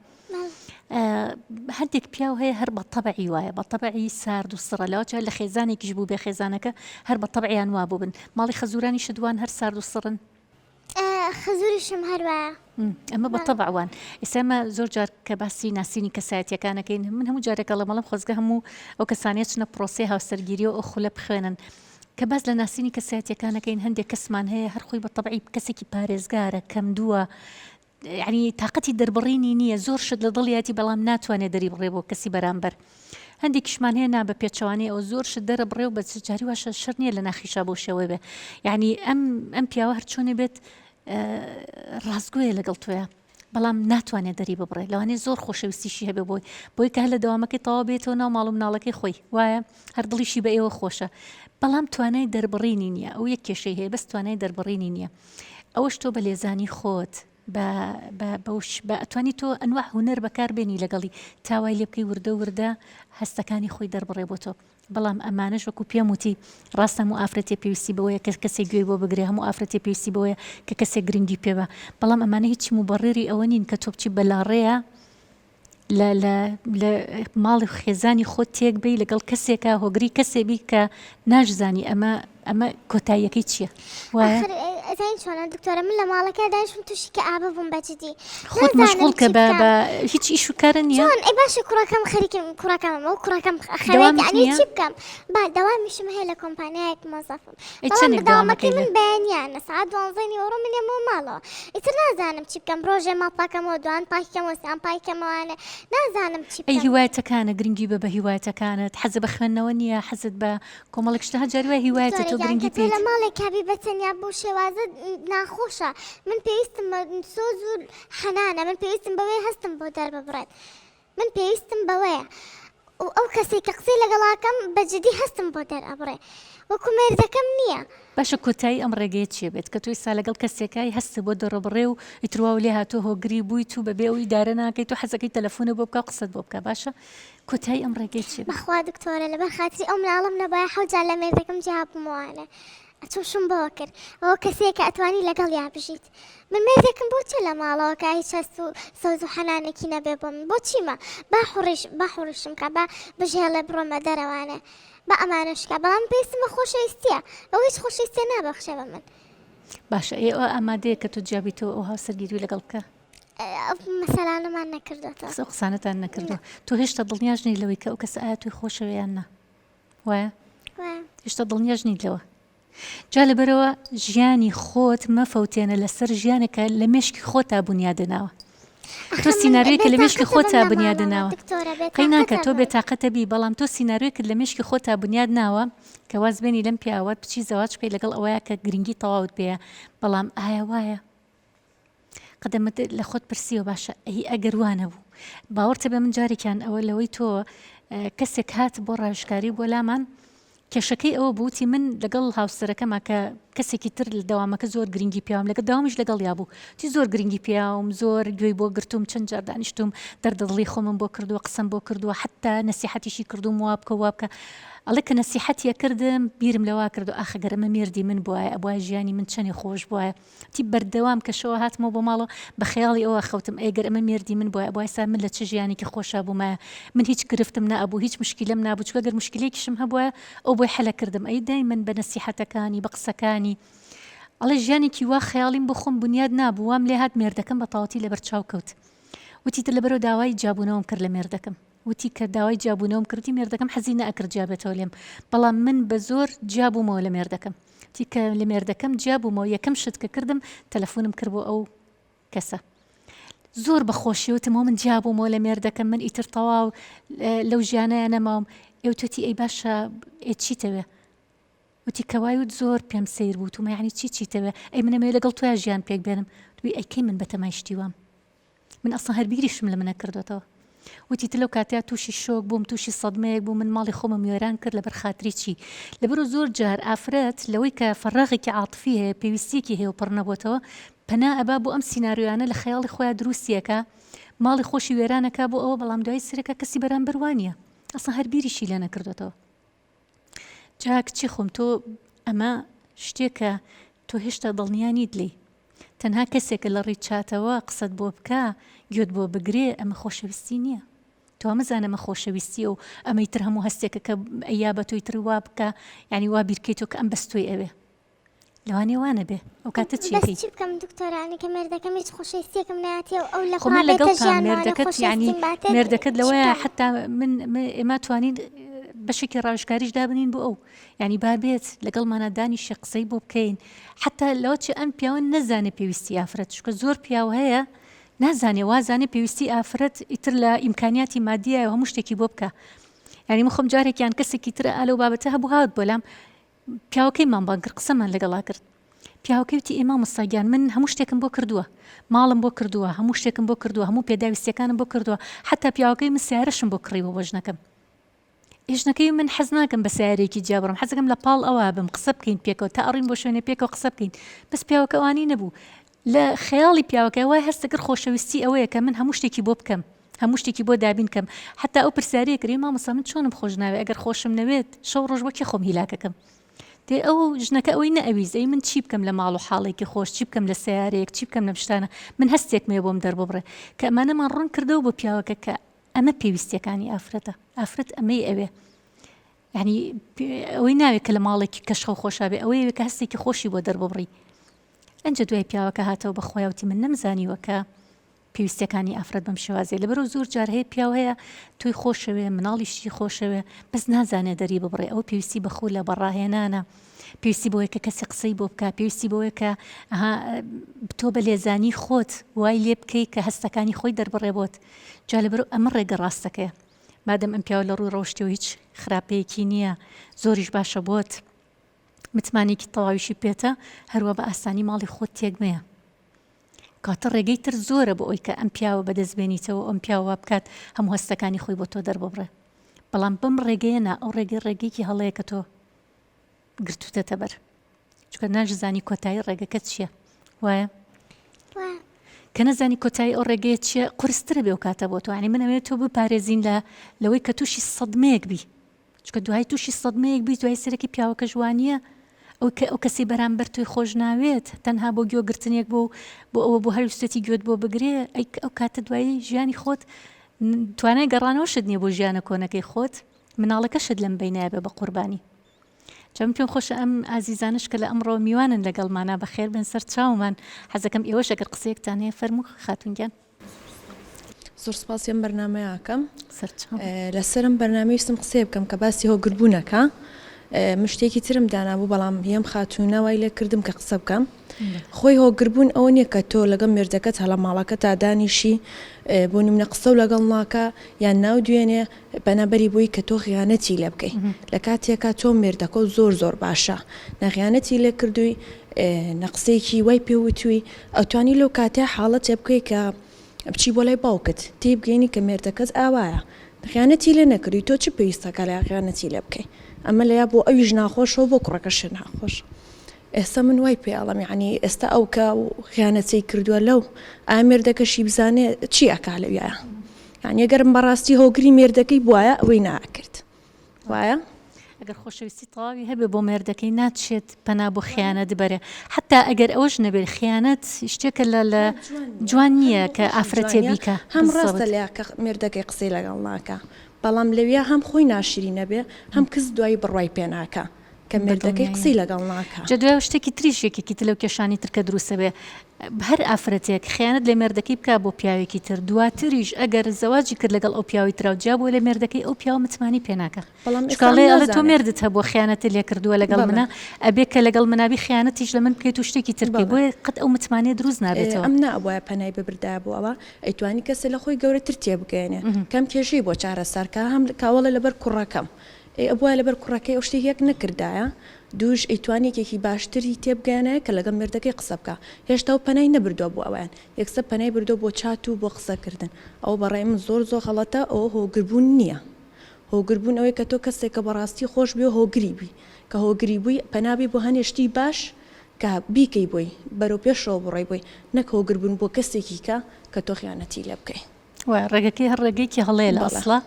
هەندێک پیاو هەیە هەر بە تەبعی وایە بە تەبعی سارد و سڕە لەوە لە خێزانێکیش بوو بێ خێزانەکە هەر بە تەبعیان وا بووبن ماڵی خەزورانی شدوان هەر سارد و سڕن خەزوریشم هەر وایە. ئەمە بە تەبع وان. ئێستا ئێمە زۆر جار کە باسی ناسینی کەسایەتیەکان ئەکەین من هەموو جارێک ئەڵێم ئەڵێم خۆزگە هەموو ئەو کەسانەی ئەچنە پرۆسەی هاوسەرگیریەوە ئەو خولە بخوێنن کە باس لە ناسینی کەسایەتیەکان ئەکەین هەندێک کەسمان هەیە هەر خۆی بە تەبعی کەسێکی پارێزگارە کەمدووە یعنی تاقەتی دەربڕینی نییە زۆر شت لە دڵیەتی بەڵام ناتوانێت دەریبڕێ بۆ کەسی بەرامبەر هەندێکیشمان هەیە نا بە پێچەوانەی ئەوە زۆر شت دەرەبڕێ و بە جاری واشە شەرت نییە لە ناخیشا بەو شێوەیە بێ یعنی ئەم ئەم پیاوە هەر چۆنێ بێت ڕاستگۆیە لەگەڵ تۆیە بەڵام ناتوانێت دەری ببڕێ لەوانەیە زۆر خۆشەویستیشی هەبێ بۆی بۆی کە هەر لە دەوامەکەی تەواو بێتەوە ناو ماڵ و مناڵەکەی خۆی وایە هەر دڵیشی بە ئێوە خۆشە بەڵام توانای دەربڕینی نییە ئەو یەک کێشەی هەیە بەس توانای دەربڕینی نییە ئەوەش تۆ بە لێزانی خۆت بە بە بەوش بە ئەتوانی تۆ ئەنواع هونەر بەکار بێنی لەگەڵی تا وای لێ بکەی وردە وردە هەستەکانی خۆی دەربڕێ بۆ تۆ بەڵام ئەمانەش وەکو پێم وتی ڕاستە هەموو ئافرەتێ پێویستی بەوەیە کە کەسێک گوێی بۆ بگرێ هەموو ئافرەتێ پێویستی بەوەیە کە کەسێک گرنگی پێ بە بەڵام ئەمانە هیچ موبەڕیری ئەوە نین کە تۆ بچی بەلاڕێیە لە لە لە ماڵی خێزانی خۆت تێک بەی لەگەڵ کەسێکا هۆگری کەسێ بی کە ناشزانی ئەمە ئەمە کۆتاییەکەی چییە وایە؟ ئاخر ئەزانی چۆنە دکتۆرە من لە ماڵەکە دانیشتم تووشی کەئابە بووم بە جدی خۆت نازانم مەشغوڵ چی کە بە بکەم بە هیچ ئیش و کارە نییە؟ چۆن ئەی باشە کوڕەکەم خەریکم کوڕەکەمم ئەو کوڕەکەم خەوێت دەوامت یعنی نییە؟ چی بکەم با دەوامیشم هەیە لە کۆمپانیایەک مۆزەفم ئەی بەڵام چەنێک دەوامەکەی دەوامەکەی من لە بەیانیانە سەعات دوانزەی نیوەڕۆ من یەمەوە ماڵەوە ئیتر نازانم چی بکەم ڕۆژێ ماڵ پاکەمەوە دوان پاکیکەمەوە سیان پاکیکەمەوانێ نازانم چی ئەی بکەم. هیوایەتەکانە گرنگی بە بە هیوایەتەکانت حەزت بە خوێندنەوە نییە حەزت بە کۆمەڵێک شتە هە جاری وایە هیوایەتە دکتۆرە تۆ گیان کە گرنگی تۆ لە پێیت. ماڵێکا بی بە تەنیا بەو شێوازە ناخۆشە من پێویستم بە سۆز و حەنانە من پێویستم بەوەیە هەستم بۆ دەرببڕێت من پێویستم بەوەیە و ئەو کەسەی کە قسەی لەگەڵاکەم بە جدی هەستم بۆ دەرئەبڕێ وەکو مێردەکەم نییە. باشە کۆتایی ئەم ڕێگەیە چیە بێت کە تۆ ئیستا لەگەڵ کەسێکای هەستت بۆ دەڕبڕێ و ئیتر واو لێ هاتووە هۆگری بوویت و بەبێ ئەو ئیدارە ناکەیت و حەزەکەی تەلەفونت بۆ بکا و قسەت بۆ بکا باشە کۆتایی ئەم ڕێگەیە چیە بێت؟ بەخوا دکتۆرە لەبەر خاتری ئەو مناڵەم نەبایە حەوت جار لە مێردەکەم جیا بوومەوانێ ئەچوم شوم بەوە کرد ئەوە کەسێکە ئەتوانی لەگەڵیا بژیت من مێردێکم بۆ چیە لە ماڵەوە کە هیچ هەست و سۆز و حەنانێکی نەبێ بۆ من بۆ چیمە با حوڕیش با حوڕیشم کا با بژهێڵێ بڕۆمە دەرەوانێ با ئەمانەش کا بەڵام پێویستم بە خۆشەویستیە ئەو هیچ خۆشەویستیە نابەخشێ بە من. باشە ئێ ئەو ئامادەیە کە تۆ جیابیتەوە ئەو هاوسەرگیری لەگەڵ بکا؟ ئەو مەسەلانەمان نەکردۆتەوە. قسە و قسانەتان نەکردووە. تۆ هێشتا دڵنیاش نیت لەوەی کە ئەو کەسە ئایا تۆی خۆشەوێ یان نا وایە؟ وایە. هێشتا دڵنیاش نیت لەوە. جا لەبەرئەوە ژیانی خۆت مەفەوتێنە لەسەر ژیانێک کە لە مێشکی خۆتا بونیادە ناوە تۆ سیناریۆیەکە لە مێشکی خۆتا بنیادە ناوە قەی ناکە تۆ بێتاقەتە بی بەڵام تۆ سیناریۆیەکت لە مێشکی خۆتا بنیاد ناوە کە واز بێنی لەم پیاوەت بچی زەواج بکەی لەگەڵ ئەوەیە کە گرنگی تەواوت پێیە بەڵام ئایا وایە؟ قەدەمت لە خۆت پرسیوە باشە ئەی ئەگەر وا نەبوو باوەڕتە بێ من جارێکیان ئەوە لەوەی تۆ کەسێک هات بۆ ڕاوێژکاری بۆ لامان کێشەکەی ئەوە بوو وتی من لەگەڵ هاوسەرەکەما کە کەسێکی تر لە دەوامەکە زۆر گرنگی پیاوم لەگەڵ داوامیش لەگەڵ یا بوو تی زۆر گرنگی پیاوم زۆر گوێی بۆ گرتوم چەند جار دانیشتوم دەردەدڵی خۆمم بۆ کردووە قسەم بۆ کردووە حتا نەسیحەتیشی کردوم وا بکە وا بکە ئەڵێ کە نەسیحەتیە کردم بیرم لەوا کردو ئاخە گەر ئەمە مێردی من بوایە ئەبوایە ژیانی من چەنێ خۆش بوایە وتی بەردەوام کە شەوە هاتمەوە بۆ ماڵەوە بە خەیاڵی ئەوە خەوتم ئەی گەر ئەمە مێردی من بوایە ئەبوایە ئێستا من لە چ ژیانێکی خۆشا بوومایە من هیچ گرفتم نەئەبوو هیچ مشکیلەم نابوو چونکە گەر مشکیلەیەکیشم هەبوایە ئەو بۆی حەلەکردم ئەی دایمەن بە نەسیحەتەکانی بە قسەکانی. ئەڵێ ژیانێکی وا خەیاڵیم بۆ خۆم بونیاد نابوو وام لێ هات مێردەکەم بە تەواوەتی لەبەر چاو کەوت. وتی تر لەبەرەوە داوای جیابوونەوەم کرد لە مێردەکەم. وتی کە داوای جیابوونەوەم کرد وتی مێردەکەم حەزی نەئەکرد جیا بێتەوە لێم بەڵام من بە زۆر جیا بوومەوە لە مێردەکەم. وتی کە لە مێردەکەم جیا بوومەوە یەکەم شت کە کردم تەلەفونم کرد بۆ ئەو کەسە. زۆر بە خۆشی وتم ئەو من جیا بوومەوە لە مێردەکەم من ئیتر تەواو لەو ژیانەیە نەماوم. ئێ وتوێتی ئەی باشە ئێ چیتەوێ؟ وتی کە وای وت زۆر پێم سەیر بوو وتومە یانی چی چیتەوێ ئەی من ئەمەوێ لەگەڵ تۆیا ژیان پێک بێنم وتبووی ئەی کەی من بەتەمای شتی وام من ئەسڵەن هەر بیریشم لە منە کردۆتەوە وتی تر لەو کاتەیا تووشی شۆک بووم تووشی سەدمەیەک بوو من ماڵی خۆمم وێران کرد لەبەر خاتری چی لەبەرو زۆر جار ئافرەت لەوەی کە فەراغێکی عاتفی هەیە پێویستیەکی هەیە و پڕ نەبۆتەوە پەنا ئەبا بۆ ئەم سیناریۆیانە لە خەیاڵی خۆیا دروستی ئەکا ماڵی خۆشی وێران ئەکا بۆ ئەوە بەڵام دوایی سەیرەکا کەسی بەرامبەر وانیە ئەسڵەن هەر بیریشی لێ نەکردۆتەوە. جا کچی خۆم تۆ ئەمە شتێکە تۆ هێشتا دڵنیا نیت لێی تەنها کەسێکە لە ڕێی چاتەوە قسەت بۆ بکا گوێت بۆ بگرێ ئەمە خۆشەویستی نییە تۆ مەزانە ئەمە خۆشەویستیە و ئەمەی تر هەموو هەستێکە کە ئەیا بە تۆی تر وا بکە یعنی وا بیرکەیتەوە کە ئەم بەس تۆی ئەوێ لەوانەیە وا نەبێ ئەو کاتە چی بەس ئەکەی؟ چی بکەم دکتۆر یانی کە مێردەکەم هیچ خۆشەویستیەکم نایەتێ و ئەو لە خۆ من خوا بێتە لەگەڵتام ژیانمانە مێردەکەت یانی خۆشەویستیم باتێ مێردەکەت چی لەوەیە بکەم؟ حەتا من ئێمە توانین بەشێکی ڕاوێژکاریش دابنین بۆ ئەو یانی با بێت لەگەڵمانا دانیشێ قسەی بۆ بکەین حەتا لەوە چێ ئەم پیاوە نەزانێ پێویستی ئافرەت چونکە زۆر پیاو هەیە نازانێ وازانێ پێویستی ئافرەت ئیتر لە ئیمکانیاتی مادیایە و هەموو شتێکی بۆ بکە یانی من خۆم جارێکیان کەسێکی تر ئا لەو بابەتە هەبوو هات بۆ لام پیاوەکەیمان بانگ کرد قسەمان لەگەڵا کرد پیاوەکەی وتی ئێ مامۆستا گیان من هەموو شتێکم بۆ کردووە ماڵم بۆ کردووە هەموو شتێکم بۆ کردووە هەموو پێداویستیەکانم بۆ کردووە حتا پیاوەکەی من سیارەشم بۆ کڕیوە بۆ ژنەکەم ژنەکەی من حەز ناکەم بە سیارێکی جیا بڕم حەزەکەم لە پاڵ ئەوە بم قسە بکەین پێکەوە تا ئەڕین بۆ شوێنێ پێکەوە قسە بکەین بەس پیاوەکە ئەوانی نەبوو لە خەیاڵی پیاوەکە وای هەست دەکرد خۆشەویستی ئەوەیە کە من هەموو شتێکی بۆ بکەم هەموو شتێکی بۆ دابین کەم حەتا ئەو پرسیارەیە کرد مامۆستا من چۆنم خۆش ناوێ ئەگەر خۆشم نەوێت شەو ڕۆژ بۆ کێ خۆم هیلاکەکەم دێ ئەو ژنەکە ئەوەی نەئەویست ئەی من چی بکەم لە ماڵ و حاڵێکی خۆش چی بکەم لە سەیارەیەک چی بکەم لەم شتانە من هەستێکم هەیە بۆم دەرببڕێ کە ئەمانەمان ڕوون کردەوە بۆ پیاوەکە کە ئەمە پێویستیەکانی ئافرەتە ئافرەت ئەمەی ئەوێ یعنی ئەوەی ناوێت کە لە ماڵێکی کەشخە و خۆشا بێ ئەوەیە کە هەستێکی خۆشی بۆ دەرببڕی ئەنجا دوای پیاوەکە هاتەوە بە خۆیا وتی من نەمزانیوە کە پێویستیەکانی ئافرەت بەم شێوازەیە لەبەرو زۆر جار هەیە پیاو هەیە تۆی خۆشەوێ مناڵیشی خۆشەوێ بەس نازانێ دەری ببڕێ ئەوە پێویستی بە خولە بە ڕاهێنانە پێویستی بۆیە کە کەسی قسەی بۆ بکە پێویستی بۆیە کە تۆ بە لێزانی خۆت وای لێ بکەی کە هەستەکانی خۆی دەربڕێ بۆت جا لەبەرو ئەمە ڕێگە ڕاستەکەیە مادەم ئەم پیاوە لە ڕووی ڕەوشتیەوە هیچ خراپەیەکی نییە زۆریش باشە بۆت متمانەیەکی تەواویشی پێتە هەروا بە ئاسانی ماڵی خۆت تێک مەیە کاتە ڕێگەی تر زۆرە بۆ ئەوی کە ئەم پیاوە بەدەست بێنیتەوە ئەم پیاوە وا بکات هەموو هەستەکانی خۆی بۆ تۆ دەرببڕێ بەڵام بەم ڕێگەیە نا ئەو ڕێگەی ڕێگەیەکی هەڵەیە کە تۆ گرتوتەتە بەر چونکە ناشزانی کۆتایی ڕێگەکە چییە وایە کە نەزانی کۆتایی ئەو ڕێگەیە چییە قورسترە بێ و کاتە بۆ تۆ یانی من ئەوێت تۆ بپارێزین لە لەوەی کە تووشی سەدمەیەک بی چونکە دوای تووشی سەدمەیەک بیت دوای سەرەکی پیاوەکەش وانییە ئەو کە ئەو کەسی بەرامبەر تۆی خۆش ناوێت تەنها بۆ گوێ گرتنێک بۆ بۆ ئەوە بۆ هەر ویستێتی گوێت بۆ بگرێ ئەی ئەو کاتە دوایی ژیانی خۆت توانای گەڕانەوەشت نییە بۆ ژیانە کۆنەکەی خۆت مناڵەکەشت لەم بەینایە بێ بە قوربانی جا من پێم خۆشە ئەم ئازیزانش کە لە ئەمڕۆ میوانن لەگەڵمانا بەخێر بێن سەر چاومان حەزەکەم ئێوەش ئەگەر قسەیەکتان هەیە فەرموو خاتوون گیان. زۆر سپاسی ئەم بەرنامەیە ئەکەم لەسەر ئەم بەرنامەی ویستم قسەیە بکەم کە باسی هۆگربوونەکە من شتێکی ترم دانابوو بەڵام هەم خاتوونە وای لێ کردم کە قسە بکەم خۆی هۆگربوون ئەوە نییە کە تۆ لەگەڵ مێردەکەت هەڵە ماڵەکە تا دانیشی بۆ نمونە قسە و لەگەڵ ناکە یان ناو دوێنێ پەنابەری بۆی کە تۆ خیانەتی لێ بکەی لە کاتێکا تۆ مێردەکەو زۆر زۆر باشە نە خیانەتی لێ کردووی نە قسەیەکی وای پێ وتووی ئەتوانی لەو کاتەیا حاڵەتێ بکەی کە بچی بۆ لای باوکت تێی بگەینی کە مێردەکەت ئاوایە خیانەتی لێ نەکردووی تۆ چ پێویستەکە لە خیانەتی لێ بکەی ئەمە لەیا بۆ ئەویش ناخۆشە و بۆ کوڕەکەشی ناخۆشە ئێستا من وای پێ ئەڵێم یەعنی ئێستا ئەو کە خیانەتەی کردووە لەو ئایا مێردەکەشی بزانێ چی ئەکا لەویایە یعنی ئەگەرم بەڕاستی هۆگری مێردەکەی بواە ئەوەی ناکرد وایە؟ ئەگەر خۆشەویستی تەواوی هەبێ بۆ مێردەکەی ناچێت پەنا بۆ خیانەت بەرێ حتا ئەگەر ئەوەش نەبێت خیانەت شتێکە لە لە جوان نییە کە ئافرەتێ بیکە هەم ڕاستە لە کە مێردەکەی قسەی لەگەڵ ناکە بەڵام لەویا هەم خۆی ناشرینە بێ هەم کز دوایی بڕوای پێ ناکە. کە مێردەکەی قسەی لەگەڵ ناکا. جا دوای شتێکی تریش یەکێکی تر لەو کێشانەی تر کە دروست ئەبێ هەر ئافرەتێک خیانەت لە مێردەکەی بکا بۆ پیاوێکی تر دواتریش ئەگەر زەواجی کرد لەگەڵ ئەو پیاوەی ترا و جیا بووە لە مێردەکەی ئەو پیاوە متمانەی پێ ناکا بەڵام چونکە ئێستا ئەڵێ ئەڵێ تۆ نازانێت. مێردت هەبووە خیانەتت لێ کردووە لەگەڵ بەڵێ. منا ئەبێ کە لەگەڵ منا بی خیانەتیش لە من بکەیت و شتێکی تر بکەی بەڵێ. بۆیە قەت ئەو متمانەیە دروست نابێتەوە. ئەم نەئەبوایە پەنای ببردایە بۆ ئەوە ئەیتوانی کەسێ لە خۆی گەورەتر تێبگەیەنێ کەم کێشەی بۆ چارەسەر کا هەم کاوەڵێ لەبەر کوڕەکەم ئەی ئەبوایە لەبەر کوڕەکەی ئەو شتەی یەک نەکردایە دووش ئەیتوانی یەکێکی باشتری تێبگەیەنایە کە لەگەڵ مێردەکەی قسە بکا هێشتا ئەو پەنای نەبردوە بۆ ئەویان یەکسەر پەنای بردوە بۆ چات و بۆ قسە کردن ئەوە بە ڕای من زۆر زۆر غەڵەتە ئەوە هۆگر بوون نیە هۆگر بوون ئەوەیە کە تۆ کەسێک کە بەڕاستی خۆش بوێ هۆگری بی کە هۆگری بووی پەنا بی بۆ هەنێ شتی باش کە بیکەی بۆی بەرەو پێشەوە بڕۆی بۆی نەک هۆگر بوون بۆ کەسێکی کە کە تۆ خیانەتی لێ بکەی. وایە ڕێگەکەی هەر ڕێگەیەکی هەڵەیە لە بەڵێ. ئەسڵا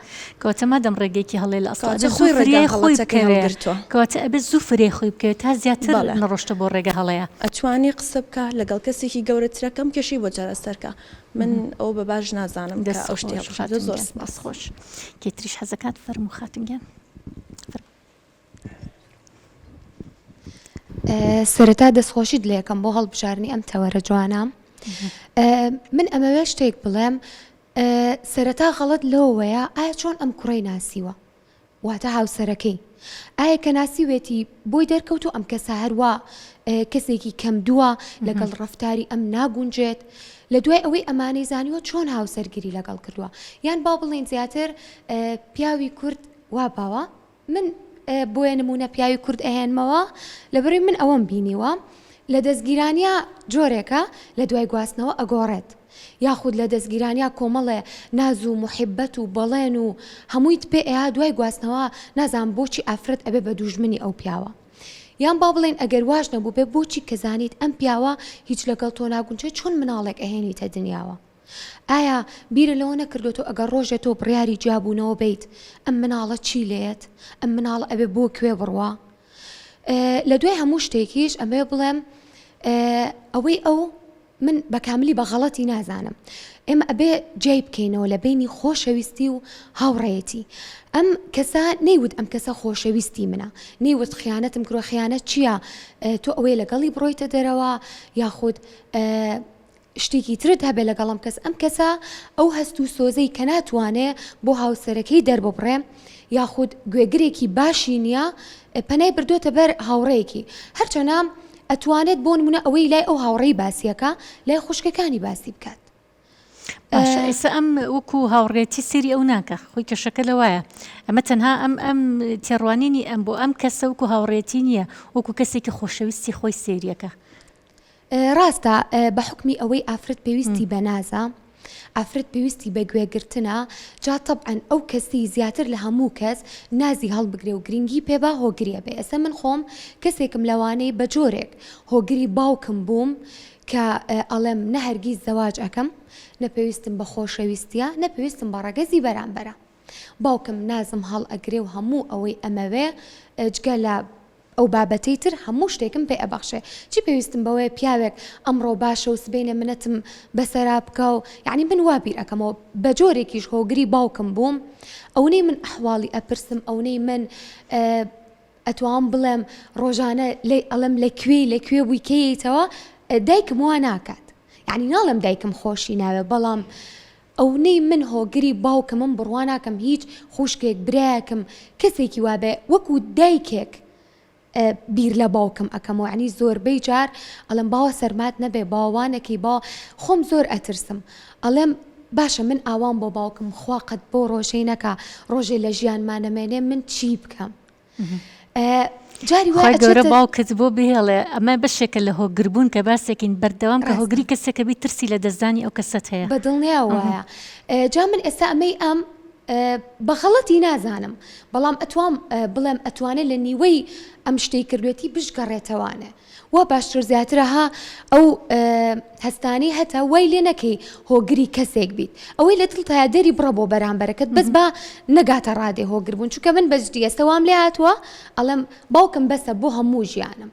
کەواتە مادەم ڕێگەیەکی هەڵەیە لە ئەسڵا کەواتە ئەبێ زوو خۆی ڕێگا فریای خۆی غەڵەتەکەی بکەوێ هەڵگرتووە. کەواتە ئەبێ زوو فریای خۆی بکەوێ تا زیاتر بەڵێ. نەڕۆشتە بۆ ڕێگە هەڵەیە. ئەتوانێ قسە بکا لەگەڵ کەسێکی گەورەترە کەم کێشەی بۆ چارەسەر کا من ئەوە بە باش نازانم کە دەست ئەو شتەی خۆش هەڵبژاردووە خاتوون زۆر گیان سپاس. دەست خۆش کێ تریش حەزەکات فەرموو خاتوون گیان فەرموو. سەرەتا دەستخۆشیت لێکەم بۆ هەڵبژاردنی ئەم تەوەرە جوانە من ئەمەوێ شتێک بڵێم سەرەتا غەڵەت لەوەیە ئایا چۆن ئەم کوڕەی ناسیوە واتە هاوسەرەکەی ئایا کە ناسیوێتی بۆی دەرکەوت و ئەم کەسە هەروە کەسێکی کەم دووە لەگەڵ ڕفتاری ئەم ناگونجێت لە دوای ئەوەی ئەمانەی زانیوە چۆن هاوسەرگیری لەگەڵ کردووە یان با بڵێن زیاتر پیاوی کورد وا باوە من بۆیە نموونە پیاوی کورد ئەهێنمەوە لەبەرئەوەی من ئەوەم بینیوە لە دەستگیرانیا جۆرێکە لە دوای گواستنەوە ئەگۆڕێت یاخود لە دەستگیرانیا کۆمەڵێ ناز و موحیبەت و بەڵێن و هەموویت پێ ئەیا دوای گواستنەوە نازانم بۆچی ئافرەت ئەبێ بە دوژمنی ئەو پیاوە یان با بڵێین ئەگەر واش نەبووبێ بۆچی کە زانیت ئەم پیاوە هیچ لەگەڵ تۆ ناگونجێ چۆن مناڵێک ئەهێنیتە دنیاوە ئایا بیرت لەوە نەکردۆتەوە ئەگەر ڕۆژێ تۆ بڕیاری جیابوونەوە بەیت ئەم مناڵە چی لێیەت؟ ئەم مناڵە ئەبێ بۆ کوێ بڕوا؟ لە دوای هەموو شتێکیش ئەمەوێ بڵێم ئەوەی ئەو من بە کاملی بە غەڵەتی نازانم ئێمە ئەبێ جیای بکەینەوە لە بینی خۆشەویستی و هاوڕێیەتی ئەم کەسە نەیوت ئەم کەسە خۆشەویستی منە نەیوت خیانەتم کرۆ خیانەت چییە تۆ ئەوەیە لەگەڵی بڕۆیتە دەرەوە یاخود شتێکی ترت هەبێ لەگەڵ ئەم کەس ئەم کەسە ئەو هەست و سۆزەی کە ناتوانێ بۆ هاوسەرەکەی دەرببڕێ یاخود گوێگرێکی باشی نییە پەنای بردوێتە بەر هاوڕێیەکی هەرچەنە ئەتوانێت بۆ نمونە ئەوەی لای ئەو هاوڕێی باسیەکە لای خوشکەکانی باسی بکات. باشە ئێستا ئەم وەکو هاوڕێتی سێری ئەو ناکە خۆی کەشەکە لەوایە ئەمە تەنها ئەم ئەم تێڕوانینی ئەم بۆ ئەم کەسە وەکو هاوڕێتی نییە وەکو کەسێکی خۆشەویستی خۆی سێریەکە ڕاستە بە حوکمی ئەوەی ئافرەت پێویستی بە نازە، ئافرەت پێویستی بە گوێگرتنە، جا تەبعەن ئەو کەسەی زیاتر لە هەموو کەس نازی هەڵبگرێ و گرنگی پێ با هۆگری ئەبێ، ئێستا من خۆم کەسێکم لەوانەی بە جۆرێک هۆگری باوکم بووم کە ئەڵێم نە هەرگیز زەواج ئەکەم، نە پێویستم بە خۆشەویستیە، نە پێویستم بە ڕەگەزی بەرامبەرە. باوکم نازم هەڵئەگرێ و هەموو ئەوەی ئەمەوێ جگە لە ئەو بابەتەی تر هەموو شتێکم پێ ئەبەخشێ چی پێویستم بەوەیە پیاوێک ئەمڕۆ باشە و سبەینێ منەتم بەسەرا بکا و یەعنی من وا بیر ئەکەمەوە بە جۆرێکیش هۆگری باوکم بووم ئەونەی من ئەحواڵی ئەپرسم ئەونەی من ئەتوام بڵێم ڕۆژانە لێی ئەڵێم لە کوێی لە کوێ بووی کەی یەیتەوە دایکم وا ناکات یەعنی ناڵێم دایکم خۆشی ناوێ بەڵام ئەونەی من هۆگری باوکمم بڕوا ناکەم هیچ خوشکێک برایەکم کەسێکی وابێ وەکو دایکێک بیر لە باوکم ئەکەمەوە یعنی زۆربەی جار ئەڵێم باوە سەرمات نەبێ باوە وا نەکەی باوە خۆم زۆر ئەترسم ئەڵێم باشە من ئاوام بۆ باوکم خوا قەت بۆ ڕۆژەی نەکا ڕۆژێ لە ژیانما نەمێنێ من چی بکەم جاری وای گەورە باوکت بۆ بهێڵێ ئەمە بەشێکە لە هۆگربوون کە باسێکین بەردەوام کە هۆگری کەسێکە بی ترسی لە دەستدانی ئەو کەسەت هەیە بە دڵنیا وایە جا من ئێستا ئەمەی ئەم بە غەڵەتی نازانم بەڵام ئەتوام بڵێم ئەتوانێت لە نیوەی ئەم شتەی کردوێتی بشگەڕێتەوانێ وا باشتر زیاترە ها ئەو هەستانەی هەتە وای لێ نەکەی هۆگری کەسێک بیت ئەوەی لە دڵتایە دەری بڕە بۆ بەرامبەرەکەت بەس با نەگاتە ڕادەی هۆگر بوون چونکە من بەجدی ئێستا وام لێ هاتووە ئەڵێم باوکم بەسە بۆ هەموو ژیانم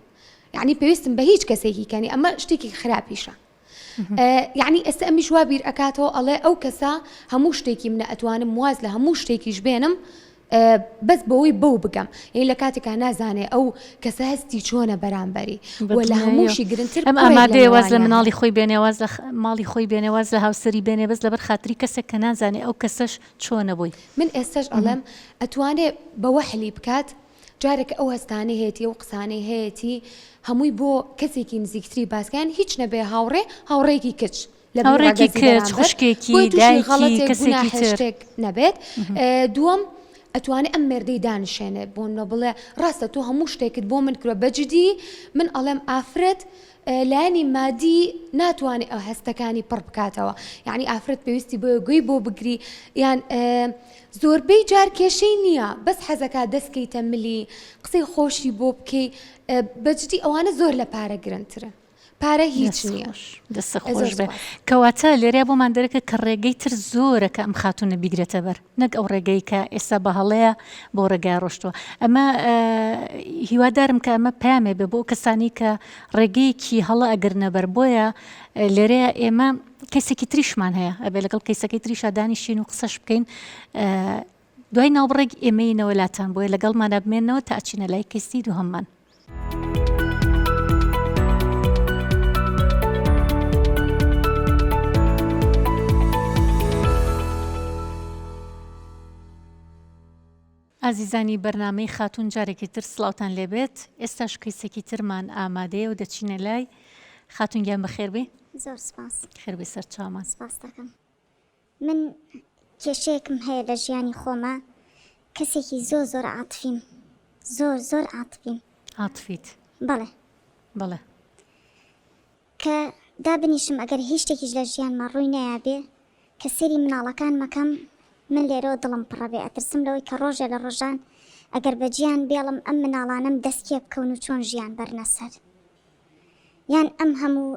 یعنی پێویستم بە هیچ کەسێکی کەنی ئەمە شتێکی خراپیشە یعنی ئێستا ئەمیش وا بیر ئەکاتەوە ئەڵێ ئەو کەسە هەموو شتێکی منە ئەتوانم واز لە هەموو شتێکیش بێنم. بەس بەوەی بەو بگەم یعنی لە کاتێکا نازانێ ئەو کەسە هەستی چۆنە بەرامبەری و لە هەمووشی گرنگتر ئەم ئامادەیە واز لە مناڵی خۆی بێنێ واز لە ماڵی خۆی بێنێ واز لە هاوسەری بێنێ بەس لەبەر خاتری کەسێک کە نازانێ ئەو کەسەش چۆنە بۆی. من ئێستەش ئەڵێم ئەتوانێ بەوە حلی بکات جارێک ئەو هەستانەی هەیەتی ئەو قسانەی هەیەتی هەمووی بۆ کەسێکی نزیکتری باس کە یان هیچ نەبێ هاوڕێ هاوڕێیەکی کچ لە بری هاوڕێکی ڕەگەزی کچ، بەرامبەر خوشکێکی، بۆیە تووشی دایکی، غەڵەتێک کەسێکی گوناحێ تر. شتێک نەبێت دووەم ئەتوانێ ئەم مێردەی دانیشێنێ بۆ نمونە بڵێ ڕاستە تۆ هەموو شتێکت بۆ من کردوە بە جدی من ئەڵێم ئافرەت لایەنی مادی ناتوانێ ئەو هەستەکانی پڕ بکاتەوە یعنی ئافرەت پێویستی بۆیە گوێی بۆ بگری یان زۆربەی جار کێشەی نییە بەس حەزەکا دەست کەیتە ملی قسەی خۆشی بۆ بکەی بەجدی ئەوانە زۆر لە پارە گرنگترن پارە هیچ نییە. دەست خۆش بێ کەواتە لێرە بۆمان دەرەکە کە ڕێگەی تر زۆرە کە ئەم خاتونە بیگرێتە بەر نەک ئەو ڕێگەی کە ئێستا بە هەڵەیە بۆ ڕێگای ڕۆشتووە ئەمە هیوادارم کە ئەمە پامێ بێ بۆ کەسانی کە ڕێگەیەکی هەڵە ئەگرنە بەر بۆیە لێرەیە ئێمە کەسێکی تریشمان هەیە ئەبێ لەگەڵ کەیسەکەی تریشا دانیشین و قسەش بکەین دوای ناوبڕێک ئێمەینەوە لاتان بۆیە لەگەڵمانە بمێنەوە تا ئەچینە لای کەیسی دووهەممان. ئازیزانی بەرنامەی خاتوون جارێکی تر سڵاوتان لێبێت ئێستاش کەیسێکی ترمان ئامادەیە و دەچینە لای خاتوون گیان بەخێربێی. زۆر سپاس. خێربێی سەرچاومان. سپاست دەکەم. من کێشەیەکم هەیە لە ژیانی خۆما کەسێکی زۆر زۆر عاتفیم زۆر زۆر عاتفیم. عاتفیت؟ بەڵێ. بەڵێ. کە دابنیشم ئەگەر هیچ شتێکیش لە ژیانما ڕووی نەیابێ کە سەیری مناڵەکانمەکەم من لێرەوە دڵم پڕەبێ ئەترسم لەوەی کە ڕۆژێ لە ڕۆژان ئەگەر بەجیان بێڵم ئەم مناڵانەم دەست کێ بکەون و چۆن ژیان بەرنە سەر یان ئەم هەموو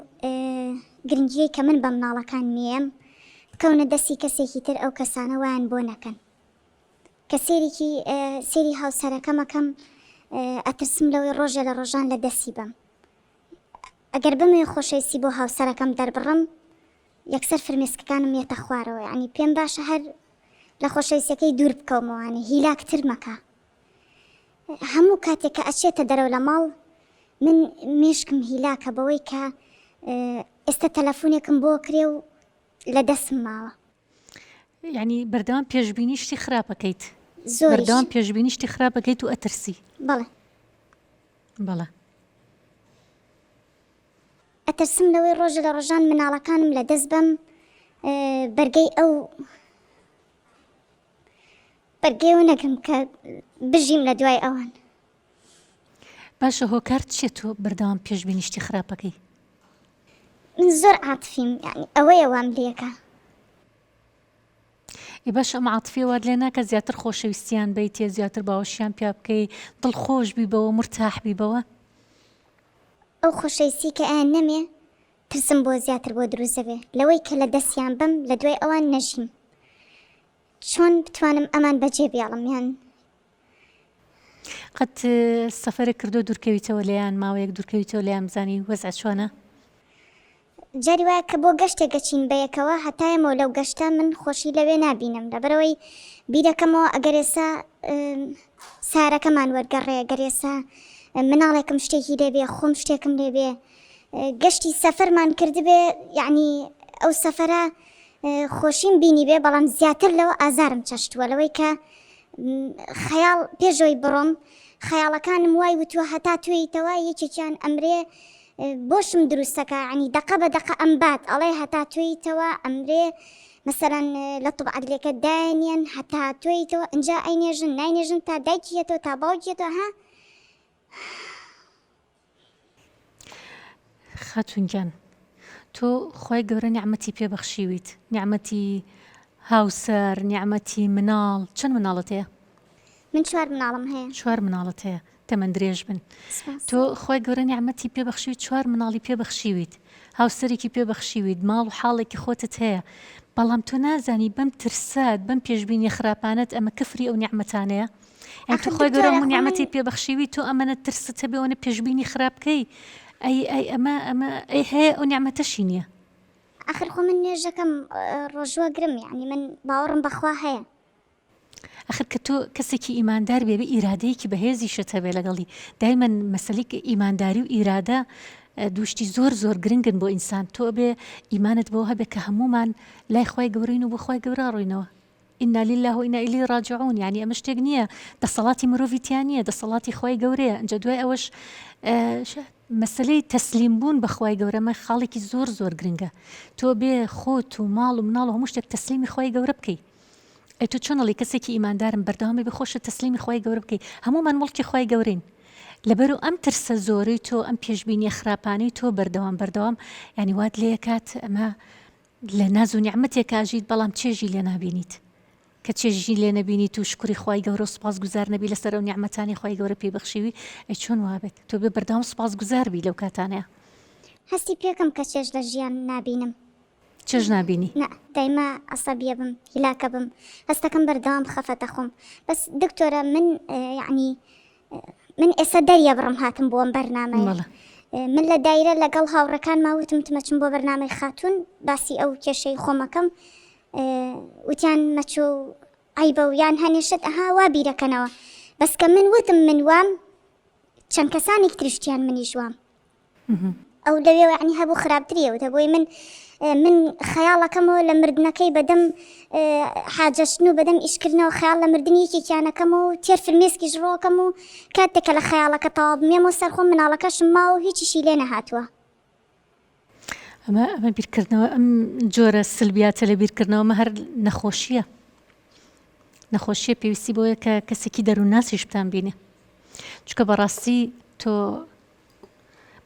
گرنگیەی کە من بە مناڵەکان میەم بکەونە دەستی کەسێکی تر ئەو کەسانە وایان بۆ نەکەن کە سێریکی سێری هاوسەرەکەمەکەم ئەترسم لەوەی ڕۆژێ لە ڕۆژان لە دەستی بەم ئەگەر بمەوێ خۆشەویستی بۆ هاوسەرەکەم دەربڕم یەکسەر فرمێسکەکانم یەتە خوارەوە یانی پێم باشە هەر لە خۆشەویستەکەی دوور بکەومەوانێ هیلاکتر مەکە هەموو کاتێک کە ئەچێتە دەرەوە لە ماڵ من مێشکم هیلاکە بەوەی کە ئێستا تەلەفونێکم بۆ کرێ و لە دەستم ماوە. یعنی بەردەوام پێشبینی شتی خراپەکەیت بەردەوام پێشبینی شتی خراپەکەیت و ئەترسی بەڵێ بەڵێ. ئەترسم لەوەی ڕۆژێ لە ڕۆژان مناڵەکانم لە دەست بەم بەرگەی ئەو بەرگەی ئەوە نەگرم کە بژیم لە دوای ئەوان. باشە هۆکار چیە تۆ بەردەوام پێشبینی شتی خراپەکەی؟ من زۆر عاتفیم یانی ئەوەیە وام لێکا. ئێ باشە ئەم عاتفیە وات لێ ناکا زیاتر خۆشەویستیان بەیتێ زیاتر باوەشیان پیا بکەی دڵخۆش بی بەوە مورتاح بی بەوە؟ ئەو خۆشەویستی کە ئەیان نەمێ ترسم بۆ زیاتر بۆ دروست دەبێ لەوەی کە لە دەستیان بەم لە دوای ئەوان نەژیم چۆن بتوانم ئەمان بەجێ بێڵم یان قەت سەفەرێک کردووە دوورکەویتەوە لێیان ماوەیەک دوورکەویتەوە لێیان بزانی وەزع چۆنە؟ جاری وایە کە بۆ گەشتێک ئەچین بەیەکەوە هەتا یەمەوە لەو گەشتە من خۆشی لەوێ نابینم لەبەرئەوەی بیرەکەمەوە ئەگەر ئێستا سارەکەمان وەرگەڕێ گەر ئێستا مناڵێکم شتێکی لێبێ خۆم شتێکم لێبێ گەشتی سەفەرمان کردبێ یعنی ئەو سەفەرە خۆشیم بینی بێ بەڵام زیاتر لەوە ئازارم چەشتووە لەوەی کە خەیاڵ پێشەوەی بڕۆم خەیاڵەکانم وای وتووە هەتا توێیتەوە یەکێکیان ئەمرێ بۆشم دروستەکا یانی دەقە بە دەقە ئەمبات ئەڵێ هەتا توێیتەوە ئەمرێ مەسەلەن لە طب عەدلێکە دایەنیەن هەتا توێیتەوە ئینجا ئەینێژن ناینێژن تا دایکی یەتەوە تا باوکی یەتەوە ها خاتون گیان تۆ خوای گەورە نیعمەتی پێ بەخشیویت نیعمەتی هاوسەر نیعمەتی مناڵ چەند مناڵت هەیە؟ من چوار مناڵم هەیە. چوار مناڵت هەیە تەمەن درێژ بن تۆ خوای گەورە نیعمەتی پێ بەخشیویت چوار مناڵی پێ بەخشیویت هاوسەرێکی پێ بەخشیویت ماڵ و حاڵێکی خۆتت هەیە بەڵام تۆ نازانی بەم ترسات بەم پێشبینیە خراپانەت ئەمە کفری ئەو نیعمەتانەیە یان تۆ ئاخر خوای گەورە دکتۆرە هەموو خۆ من نیعمەتی پێ بەخشیوی تۆ ئەمەنە ترست هەبێ ئەوەنە پێشبینی خراپ بکەی ئەی ئەی ئەمە ئەمە ئەی هەیە ئەو نیعمەتەشی نییە ئاخر خۆ من نوێژەکەم ڕۆژووە گرم یعنی من باوەڕم بەخوا هەیە. ئەخر کە تۆ کەسێکی ئیماندار بێ بێ ئیرادەیەکی بەهێزیشت هەبێ لەگەڵی دایمەن مەسەلەی ئیمانداری و ئیرادە دووشتی زۆر زۆر گرنگن بۆ ئینسان تۆ بێ ئیمانت بۆ هەبێ کە هەمومان لای خوای گەورەین و بۆ خوای گەورە ڕۆینەوە انا للە و انا الیه راجعون یعنی ئەمە شتێک نییە دەسەڵاتی مرۆڤی تیا نییە دەسەڵاتی خوای گەورەیە ئەنجا دوای ئەوەش مەسەلەی تەسلیم بوون بە خوای گەورە ئەمە خاڵێکی زۆر زۆر گرنگە تۆ بێ خۆت و ماڵ و مناڵ و هەموو شتێک تەسلیمی خوای گەورە بکەی ئەی تۆ چۆن ئەڵێی کەسێکی ئیماندارم بەردەوام بێ خۆشت تەسلیمی خوای گەورە بکەی هەموومان موڵکی خوای گەورەین لەبەرو ئەم ترسە زۆرەی تۆ ئەم پێشبینیە خراپانەی تۆ بەردەوام بەردەوام یانی وات لێکات ئەمە لە ناز و نیعمەتێک ئاژیت بەڵام چێژی لێ نابینیت کە چێژی لێ نەبینیت و شکری خوای گەورە و سوپاس گوزار نەبی لەسەر ئەو نیعمەتانی خوای گەورە پێی بەخشیوی ئەی چۆن وابێت تۆ بێ بەردەوام سوپاس گوزار بی لەو کاتانەیە. هەستی پێکەم کە چێژ لە ژیان نابینم. چێژ نابینی؟ نا دایمە عەسەبیە بم هیلاکە بم هەستەکەم بەردەوام خەفەتە خۆم بەس دکتۆرە من یەعنی من ئێستا دەریەبڕم هاتم بۆ ئەم بەرنامەیە بەڵێ. من لە دایرە لەگەڵ هاوڕێکانما وتم وتم ئەچم بۆ بەرنامەی خاتوون باسی ئەو کێشەی خۆمەکەم وتیان مەچۆ و عەیبە و یان هەنێ شت ئەها وا بیرەکەنەوە بەس کە من وتم من وام چەند کەسانێک تریش وتیان منیش وام ئەو لەوێوە یعنی هەبوو خراپتری ئەوتە بۆی من من خەیاڵەکەمەوە لە مردنەکەی بەدەم حاجەشتن و بەدەم ئیشکردنەوە خەیاڵ لە مردنی یەکێکیانەکەم و تێر فرمێسکیش ڕۆکەم و کاتێک کە لە خەیاڵەکە تەواو بمێمەوە سەر خۆم مناڵەکەشم ماوە و هیچیشی لێ نەهاتووە. ئەمە ئەمە بیرکردنەوە ئەم جۆرە سلبیاتە لە بیرکردنەوە ئەمە هەر نەخۆشییە نەخۆشیە پێویستی بۆیە کە کەسێکی دەروونناسیش بتان بینێ چونکە بەڕاستی تۆ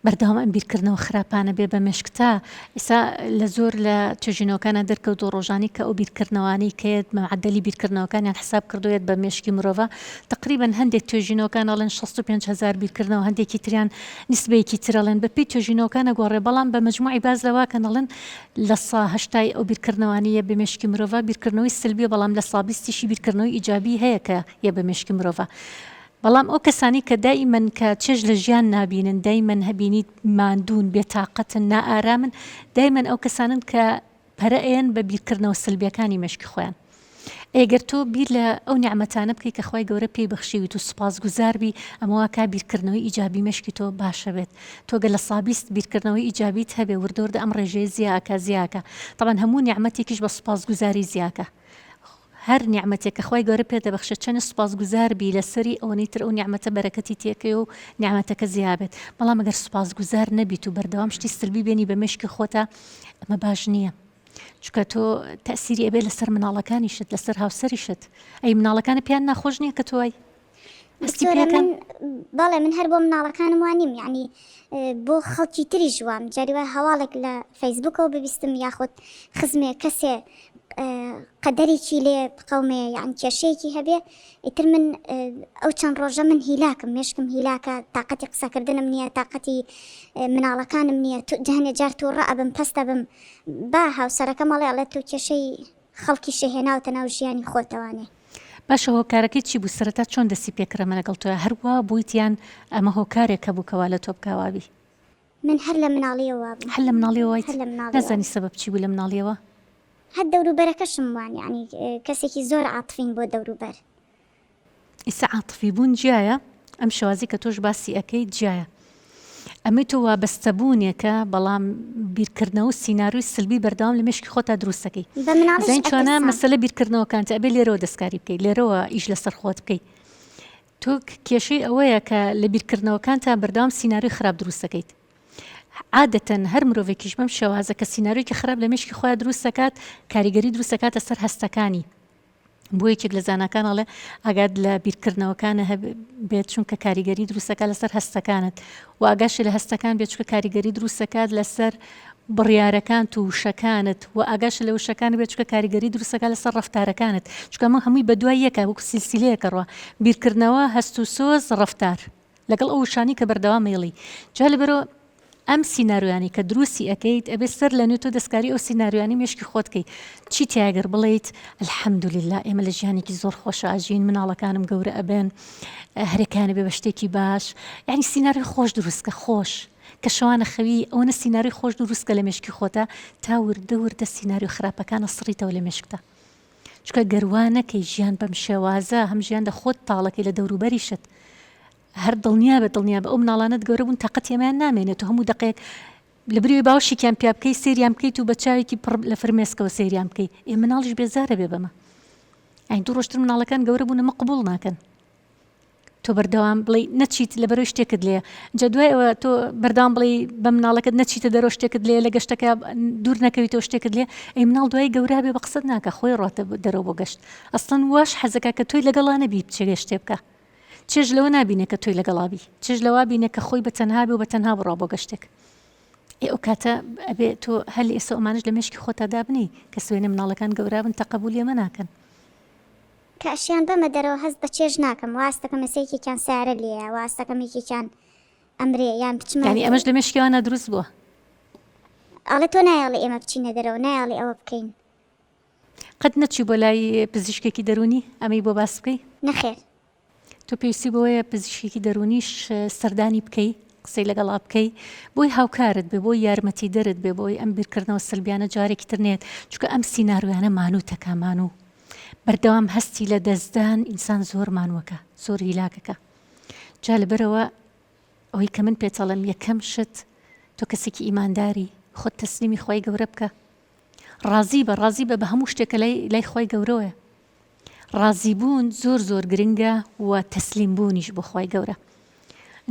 بەردەوام ئەم بیرکردنەوە خراپانە بێ بە مێشکتا، ئیستا لە زۆر لە توێژینەوەکانا دەرکەوتووە ڕۆژانی کە ئەو بیرکردنەوانەی کە یەت مەعەدەلی بیرکردنەوەکانیان حساب کردووە یەت بە مێشکی مرۆڤا تەقریبەن هەندێک توێژینەوەکان ئەڵێن 65000 بیرکردنەوە هەندێکی تریان نیسبەیەکی تر ئەڵێن بە پێی توێژینەوەکان ئەگۆڕێ بەڵام بە مەجموعی باس لەوە کەن ئەڵێن لە سا هەشتای ئەو بیرکردنەوانەی یە بە مێشکی مرۆڤا بیرکردنەوەی سلبیە بەڵام لە سا بیستیشی بیرکردنەوەی ئیجابی هەیە کە یە بە مێشکی مرۆڤا بەڵام ئەو کەسانەی کە دائیمەن کە چێژ لە ژیان نابینن، دایمەن هەبینیت ماندوون، بێتاقەتن، نائارامن، دایمەن ئەو کەسانەن کە پەرە ئەیەن بە بیرکردنەوە سلبیەکانی مێشکی خۆیان. ئەی گەر تۆ بیر لە ئەو نیعمەتانە بکەی کە خوای گەورە پێی بەخشیویت و سوپاسگوزار بی، ئەمە واکا بیرکردنەوەی ئیجابی مێشکی تۆ باشە بێت. تۆ گەر لە سابیست بیرکردنەوەی ئیجابیت هەبێ وردە وردە ئەم ڕێژەیە زیا ئەکا زیا ئەکا. تەبعەن هەموو نیعمەتێکیش بە سوپاسگوزاری زیا ئەکا. هەر نیعمەتێک کە خوای گەورە پێت دەبەخشێت چەنێ سوپاسگوزار بی لەسەری ئەوەنەی تر ئەو نیعمەتە بەرەکەتی تێکەی و نیعمەتەکە زیا بێت بەڵام ئەگەر سوپاسگوزار نەبیت و بەردەوام شتی سلبی بێنی بە مێشکی خۆتا ئەمە باش نییە چونکە تۆ تەسیری ئەبێ لەسەر مناڵەکانیشت لەسەر هاوسەریشت ئەی مناڵەکانە پێیان ناخۆش نییە کە تۆ وای هەستی دکتۆرە پێکەن؟ من بەڵێ من هەر بۆ مناڵەکانم وا نیم یعنی بۆ خەڵکی تریش وام جاری وای هەواڵێک لە فەیسبوکەوە ببیستم یاخود خزمێ کەسێ قەدەرێکی لێ بقەومێ یان کێشەیەکی هەبێ ئیتر من ئەو چەند ڕۆژە من هیلاکم مێشکم هیلاکە تااقەتی قسەکردنم نییە تااقەتی مناڵەکانم نییە هەنێ جار تووڕە ئەبم پەستە بم با هاوسەرەکەم ئەڵێ ئەڵێ تۆ کێشەی خەڵکی شەهێناوتە ناو ژیانی خۆتەوانێ. باشە هۆکارەکەی چی بوو سەرەتا چۆن دەستی پێکرد ئەمە لەگەڵ تۆیا هەر وا بوویت یان ئەمە هۆکارێک هەبوو کە وا لە تۆ بکا وابی؟ من هەر لە مناڵیەوە وابووم. هەر لە مناڵیەوە وایت؟ هەر لە مناڵیەوە. نازانی سەبەب چی بوو لە مناڵیەوە؟ هەر دەوروبەرەکەشم وان یانی کەسێکی زۆر عاتفین بۆ دەوروبەر. ئیستا عاتفی بوون جیایە ئەم شێوازی کە تۆش باسی ئەکەیت جیایە ئەمەی تۆ وابەستەبوونێکە بەڵام بیرکردنەوە و سیناریۆی سلبی بەردەوام لە مێشکی خۆتا دروست دەکەی بە مناڵیش زانی چۆنە ئەترسام. مەسەلە بیرکردنەوەکانتە ئەبێ لێرەوە دەستکاری بکەی لێرەوە ئیش لەسەر خۆت بکەی تۆ کێشەی ئەوەیە کە لە بیرکردنەوەکانتا بەردەوام سیناریۆی خراپ دروست دەکەیت عادەتەن هەر مرۆڤێکیش بەم شێوازە کە سیناریۆیەکی خراپ لە مێشکی خۆیا دروست دەکات کاریگەری دروست دەکاتە سەر هەستەکانی بۆ یەکێک لە زاناکان ئەڵێ ئاگات لە بیرکردنەوەکانە بێت چونکە کاریگەری دروستەکە لەسەر هەستەکانت و ئاگاشی لە هەستەکان بێت چونکە کاریگەری دروستەکات لەسەر بڕیارەکانت و وشەکانت و ئاگاشت لە وشەکان بێت چونکە کاریگەری دروستەکە لەسەر ڕەفتارەکانت چونکە ئەمە هەمووی بەدوای یەکە وەکو سلسلەیەکە ڕوا بیرکردنەوە هەست و سۆز ڕەفتار لەگەڵ ئەو وشانەی کە بەردەوام ئەیڵێی جا لەبەرئەوە ئەم سیناریۆیانەی کە دروستی ئەکەیت ئەبێ سەر لە نوێ تۆ دەستکاری ئەو سیناریۆیانەی مێشکی خۆت کەی چی تیایە گەر بڵێیت الحمدللە ئێمە لە ژیانێکی زۆر خۆشا ئەژین مناڵەکانم گەورە ئەبن هەرێکیان ئەبێ بە شتێکی باش یعنی سیناریۆی خۆش دروست کە خۆش کە شەوانە خەوی ئەوەنە سیناریۆی خۆش دروست کە لە مێشکی خۆتا تا وردە وردە سیناریۆ خراپەکانە سڕیتەوە لە مێشکتا. چونکە گەر وا نەکەی ژیان بەم شێوازە هەم ژیان لە خۆت تاڵەکەی لە دەوروبەریشت هەر دڵنیابە دڵنیابە ئەو مناڵانەت گەورە بوون تاقەتی ئەمەیان نامێنێت و هەموو دەقەیەک لە بری باوەشێکیان پیا بکەی سەیریان بکەیت و بە چاوێکی پڕ لە فرمێسکەوە سەیریان بکەی ئێ مناڵیش بێزارە بێ بەمە ئەین دوو ڕۆژتر مناڵەکان گەورە بوون ئەمە قبوڵ ناکەن تۆ بەردەوام بڵێ نەچیت لە بەرەوەی شتێکت لێ جا دوای ئەوە تۆ بەردەوام بڵێ بە مناڵەکەت نەچیتە دەرەوە شتێکت لێ لە گەشتەکە دوور نەکەویتەوە شتێکت لێ ئەی مناڵ دوای گەورە بێ بە قسەت ناکە خۆی ڕاتە دەرەوە بۆ گەشت ئەسڵەن واش حەزەکە کە تۆی لەگەڵا نەبی بچێ گەشتێ بکە چێژ لەوە نابینێ کە تۆی لەگەڵا بی چێژ لەوە بینێ کە خۆی بە تەنها بێ و بە تەنها بڕوا بۆ گەشتێک ئێ ئەو کاتە ئەبێ تۆ هەر لە ئێستا ئەمانەش لە مێشکی خۆتا دابنێی کە سوێنێ مناڵەکان گەورە بن تەقەبولی ئەمە ناکەن. کە ئەشیان بەمە دەرەوە هەست بە چێژ ناکەم وا هەستەکەم ئێستا یەکێکیان سەیارە لێیە وا هەستەکەم یەکێکیان ئەمرێ یان بچمە یانی ئەمەش لە مێشکی ئەوانە دروست بووە. ئەڵێ تۆ نایەڵی ئێمە بچینە دەرەوە نایەڵی ئەوە بکەین. قەت نەچووی بۆ لای پزیشکێکی دەروونی ئەمەی بۆ باس بکەی؟ نەخێر. تۆ پێویستی بەوەیە پزیشکێکی دەروونیش سەردانی بکەی قسەی لەگەڵا بکەی بۆی هاوکارت بێ بۆی یارمەتیدەرت بێ بۆی ئەم بیرکردنەوە سلبیانە جارێکی تر نێت چونکە ئەم سیناریۆیانە مانووتەکە مانوو بەردەوام هەستی لە دەستدان ئینسان زۆر مانووەکە زۆر هیلاکەکە جا لەبەرەوە ئەوەی کە من پێتەڵێم یەکەم شت تۆ کەسێکی ئیمانداری خۆت تەسلیمی خوای گەورە بکە ڕازی بە ڕازی بە بە هەموو شتێک کە لای لای خوای گەورەوەیە ڕازی بوون زۆر زۆر گرنگە و تەسلیم بوونیش بۆ خوای گەورە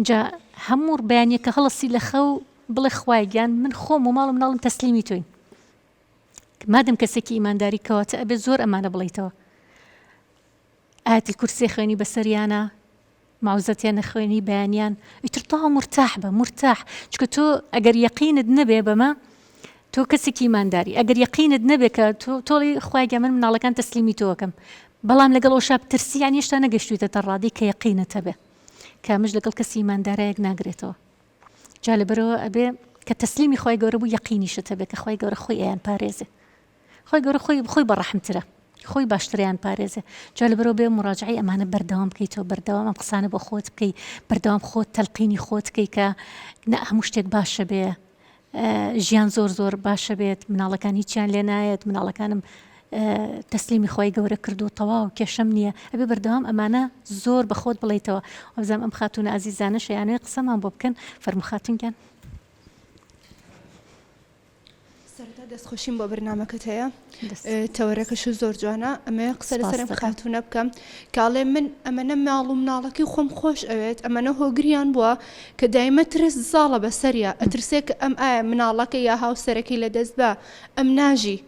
جا هەموو بەیانیەکە هەڵسی لە خەو بڵێ خوای گیان من خۆم و ماڵ و مناڵم تەسلیمی تۆین مادەم کەسێکی ئیمانداری کەواتە ئەبێ زۆر ئەمانە بڵیتەوە آیة الکرسی خوێنی بەسەریانە مەعوزەتیان نەخوێنی بەیانیان ئیتر تەواو مورتاح بە مورتاح چونکە تۆ ئەگەر یەقینت نەبێ بەمە تۆ کەسێکی ئیمانداری ئەگەر یەقینت نەبێ کە تۆ تۆڵی خوای گیان من مناڵەکان تەسلیمی تۆ ئەکەم بەڵام لەگەڵ ئەوشا بترسی یانی هێشتا نەگەشتویتەتە ڕادەی کە یەقینت هەبێ کە ئەمەش لەگەڵ کەسی ئیماندارا یەک ناگرێتەوە جا لەبەرەوە ئەبێ کە تەسلیمی خوای گەورە بوو یەقینیشت هەبێ کە خوای گەورە خۆی ئەیان پارێزێ خوای گەورە خۆی خۆی بەڕەحمترە خۆی باشتریان پارێزێ جا لەبەرەوە بێ مراجعەی ئەمانە بەردەوام بکەیتەوە بەردەوام ئەم قسانە بۆ خۆت بکەی بەردەوام خۆت تەلقینی خۆت بکەی کە نا هەموو شتێک باشە بێ ژیان زۆر زۆر باشە بێت مناڵەکان هیچیان لێ نایەت مناڵەکانم تەسلیمی خۆی گەورە کردو تەواو کێشەم نییە ئەبێ بەردەوام ئەمانە زۆر بە خۆت بڵیتەوە وابزانم ئەم خاتونە ئازیزانە شەیانەوەی قسەمان بۆ بکەن فەرموو خاتون گیان. سەرەتا دەستخۆشیم بۆ بەرنامەکەت هەیە تەوەرەکەش زۆر جوانە ئەمەوێ قسە لەسەر ئەم خاتوونە بکەم کاڵێ من ئەمەنە ماڵ و مناڵەکەی خۆم خۆش ئەوێت ئەمەنە هۆگریان بووە کە دایمە ترس زاڵە بەسەریا ئەترسێ کە ئەم ئایا مناڵەکە یا هاوسەرەکەی لەدەست بە ئەم ناژی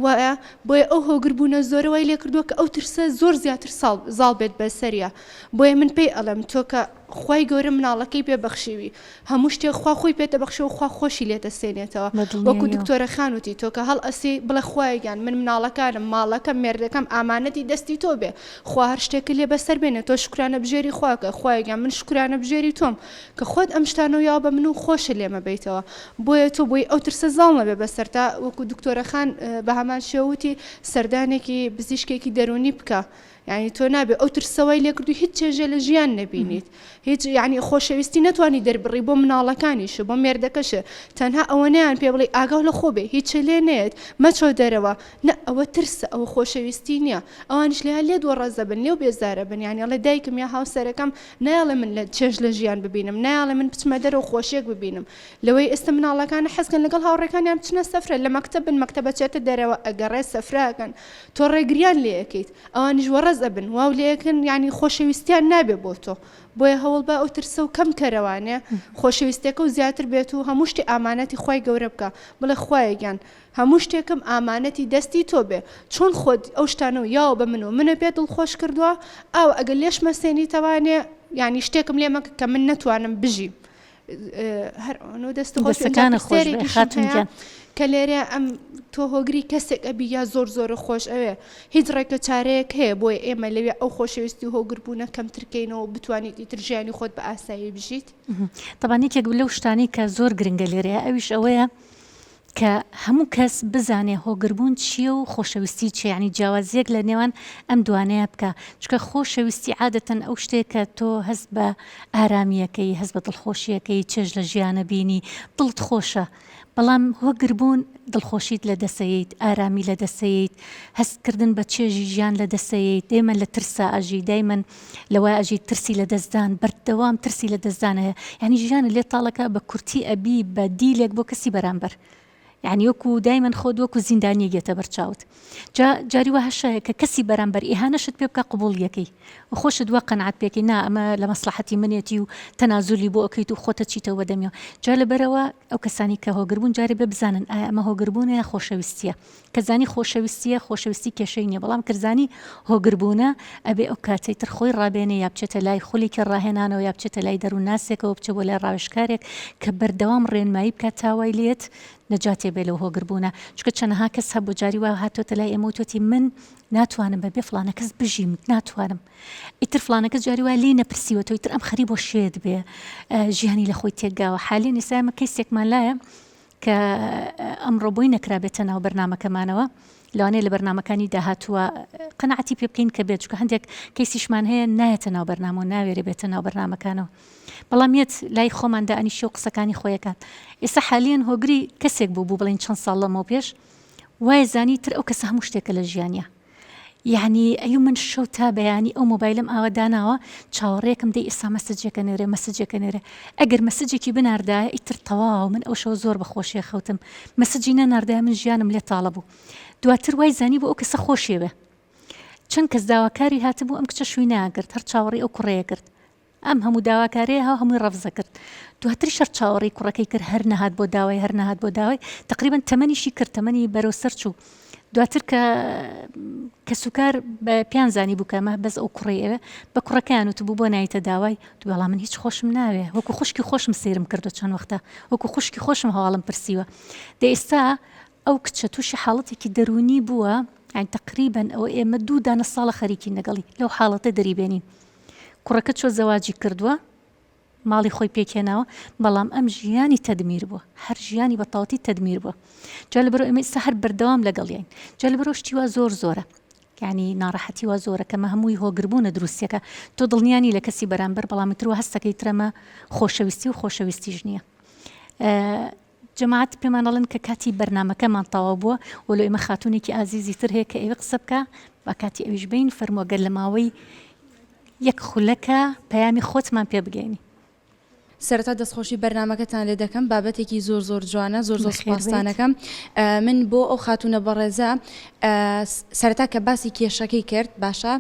وایە بۆیە ئەو هۆگر بوونە زۆرە وای لێکردووە کە ئەو ترسە زۆر زیاتر ساڵ زاڵ بێت بەسەریا بۆیە من پێی ئەڵێم تۆ کە خوای گەورە مناڵەکەی پێ بەخشیوی هەموو شتێک خوا خۆی پێ دەبەخشێ و خوا خۆشی لێ دەسێنێتەوە وەکو دکتۆرە خان وتی تۆ کە هەڵئەسی بڵێ خوایە گیان من مناڵەکانم ماڵەکەم مێردەکەم ئامانەتی دەستی تۆ بێ خوا هەر شتێکت لێ بەسەر بێنێ تۆ شوکرانە بژێری خوا کە خوایە گیان من شوکرانە بژێری تۆم کە خۆت ئەم شتانەو یاوە بە من و خۆشت لێ مەبەیتەوە بۆیە تۆ بۆی ئەو ترسە زاڵ نەبێ بەسەرتا وەکو دکتۆرە خان بە هەمان شێوە وتی سەردانێکی پزیشکێکی دەروونی بکە یانی تۆ نابێ ئەو ترسە وای لێکردووی هیچ چێژێ لە ژیان نەبینیت هیچ یانی خۆشەویستی نەتوانی دەربڕی بۆ مناڵەکانیش بۆ مێردەکەش تەنها ئەوەنەیان پێ بڵێ ئاگاو لە خۆ بێ هیچ لێ نەیەت مەچۆ دەرەوە نە ئەوە ترسە ئەوە خۆشەویستی نییە ئەوانیش لێیان لێت وەڕەزە بن لێو بێزارە بن یانی ئەڵێ دایکم یا هاوسەرەکەم نایەڵێ من لە چێژ لە ژیان ببینم نایەڵێ من بچمە دەرەوە خۆشیەک ببینم لەوەی ئێستا مناڵەکانە حەزکەن لەگەڵ هاوڕێکانیان بچنە سەفرە لە مەکتەب بن مەکتەبە چێتە دەرەوە ئەگەڕێ سەفرە ئەکەن تۆ ڕێگریان لێ ئەکەیت ئەوانیش وەڕەز ئەبن واو لێ ئەکەن یانی خۆشەویستیان نابێ بۆ تۆ بۆیە هەوڵ بە ئەو ترسە و کەم کەرەوانێ خۆشەویستیەکە و زیاتر بێت و هەموو شتی ئامانەتی خوای گەورە بکە بڵێ خوایە گیان هەموو شتێکم ئامانەتی دەستی تۆ بێ چۆن خۆت ئەو شتانەو یاوە بە من و منە پێ دڵخۆش کردووە ئاوە ئەگەر لێشمەسێنیتەوانێ یانی شتێکم لێ مەکە کە من نەتوانم بژیم هەر ئەوەنە دەست خۆش بێ. ئینجا دەستەکانت خۆش بێ پرسیارێکیشم خاتوون هەیە گیان. کە لێرە ئەم تۆ هۆگری کەسێک ئەبی یا زۆر زۆرە خۆش ئەوێ هیچ ڕێگە چارەیەک هەیە بۆیە ئێمە لەوێ ئەو خۆشەویستی و هۆگربوونە کەمتر کەینەوە و بتوانیت ئیتر ژیانی خۆت بە ئاسایی بژیت؟ تەبعەن یەکێک لەو شتانەی کە زۆر گرنگە لێرەیە ئەویش ئەوەیە کە هەموو کەس بزانێ هۆگربوون چییە و خۆشەویستی چییە یانی جیاوازییەک لە نێوان ئەم دوانەیە بکە چونکە خۆشەویستی عادەتەن ئەو شتەیە کە تۆ هەست بە ئارامییەکەی هەست بە دڵخۆشییەکەی چێژ لە ژیانە بینی دڵت خۆشە. بەڵام هۆگربوون دڵخۆشیت لە دەسەیەیت، ئارامی لە دەسەیەیت، هەست کردن بە چێژی ژیان لە دەسەیەیت، دەیمەن لە ترسا ئەژی، دایمەن لەوە ئەژی ترسی لە دەستدان، بەردەوام ترسی لە دەستدان هەیە، یانی ژیانت لێ تاڵەکا بە کورتی ئەبی بە دیلێک بۆ کەسی بەرامبەر. یانی وەکو دایمەن خۆت وەکو زیندانیەک یەتە بەر چاوت جا جاری وا هەشە کە کەسی بەرامبەر ئیهانەشت پێ بکا قبوڵیەکەی و خۆشت وا قەناعەت پێکەی نا ئەمە لە مەسڵەحەتی منێتی و تەنازولی بۆ ئەکەیت و خۆتە چیتەوە بە دەمیەوە جا لەبەرئەوە ئەو کەسانی کە هۆگر بوون جارێ بێ بزانن ئایا ئەمە هۆگر بوونە یا خۆشەویستیە کە زانی خۆشەویستیە خۆشەویستی کێشەی نیە بەڵام کە زانی هۆگر بوونە ئەبێ ئەو کاتەی تر خۆی ڕابێنێ یا بچێتە لای خولێکی ڕاهێنانەوە یا بچێتە لای دەروونناسێکەوە بچێ بۆ لای ڕاوێژکارێک کە بەردەوام ڕێنمایی بکات تا وای لێت نەجاتێ بێ لەو هۆگر بوونە چونکە چەنەها کەس هەبوو جاری وا هاتۆتە لای ئێمە وتوێتی من ناتوانم بەبێ فڵانە کەس بژیم ناتوانم ئیتر فڵانە کەس جاری وا لێی نەپرسیوە تۆ ئیتر ئەم خەری بۆ شێت بێ ژیانی لە خۆی تێکگاوە حالیەن ئێستا ئێمە کەیسێکمان لایە کە ئەمڕۆ بۆی نەکرا بێتە ناو بەرنامەکەمانەوە لەوانەیە لە بەرنامەکانی داهاتووە قەناعەتی پێ بکەین کە بێت چونکە هەندێک کەیسیشمان هەیە نایەتە ناو بەرنامە و ناوێرێ بێتە ناو بەرنامەکانەوە بەڵام یەت لای خۆمان دائەنیشێ و قسەکانی خۆیەکات ئێستا حالیەن هۆگری کەسێک بوو بوو بڵێین چەند ساڵ لەمەو پێش وای زانی تر ئەو کەسە هەموو شتێکە لە ژیانیا یەعنی ئەیو من شەو تا بەیانی ئەو مۆبایلم ئاوا داناوە چاوەڕێکم دەی ئێستا مەسجێکە نێرێ مەسجێکە نێرێ ئەگەر مەسجێکی بناردایە ئیتر تەواو من ئەو شەوە زۆر بە خۆشیە خەوتم مەسجی نەناردایە من ژیانم لێ تاڵە بوو دواتر وای زانی بۆ ئەو کەسە خۆشیەوێ چەند کەس داواکاری هاتبوو ئەم کچە شووی ناگرت هەر چاوەڕێی ئەو کوڕەیە کرد ئەم هەموو داواکاریە هاو هەمووی ڕەفزە کرد دواتریش هەر چاوەڕێی کوڕەکەی کرد هەر نەهات بۆ داوای هەر نەهات بۆ داوای تقریبا تەمەنیشی کرد تەمەنی بەرەو سەر چوو دواتر کە کەسوکار بە پیان زانی بوو کەمە بەس ئەو کوڕی ئەوێ بە کوڕەکەیان وتبوو بۆ نایتە داوای وەڵا من هیچ خۆشم ناوێ وەکو خوشکی خۆشم سەیرم کردو چەند وەختە وەکو خوشکی خۆشم هەواڵم پرسیوە دە ئێستا ئەو کچە تووشی حاڵەتێکی دەروونی بووە یانی تقریبا ئەوە ئێمە دوو دانە ساڵە خەریکین لەگەڵی لەو حاڵەتە دەریبێنین کوڕەکە چۆ زەواجی کردووە ماڵی خۆی پێکهێناوە بەڵام ئەم ژیانی تەدمیر بووە هەر ژیانی بە تەواوەتی تەدمیر بووە جا لەبەرئەوە ئێمە ئێستا هەر بەردەوام لەگەڵیین جا لەبەرئەوە شتی وا زۆر زۆرە یعنی ناڕەحەتی وا زۆرە کەمە هەمووی هۆگربوونە دروستیەکە تۆ دڵنیانی لە کەسی بەرامبەر بەڵام تر هەستەکەی ترەمە خۆشەویستی و خۆشەویستیش نییە جەماعەت پێمان ئەڵێن کە کاتی بەرنامەکەمان تەواو بووە وەلۆ ئێمە خاتوونێکی ئازیزی تر هەیە کە ئەیوێ قسە بکا با کاتی ئەویش بەین فەرموو گەر لە ماوەی یەک خولەکە پەیامی خۆتمان پێ بگەینی. سەرەتا دەستخۆشی بەرنامەکەتان لێ دەکەم بابەتێکی زۆر زۆر جوانە زۆر زۆر سوپاستان ئەکەم من بۆ ئەو خاتوونە بەڕێزە سەرەتا کە باسی کێشەکەی کرد باشە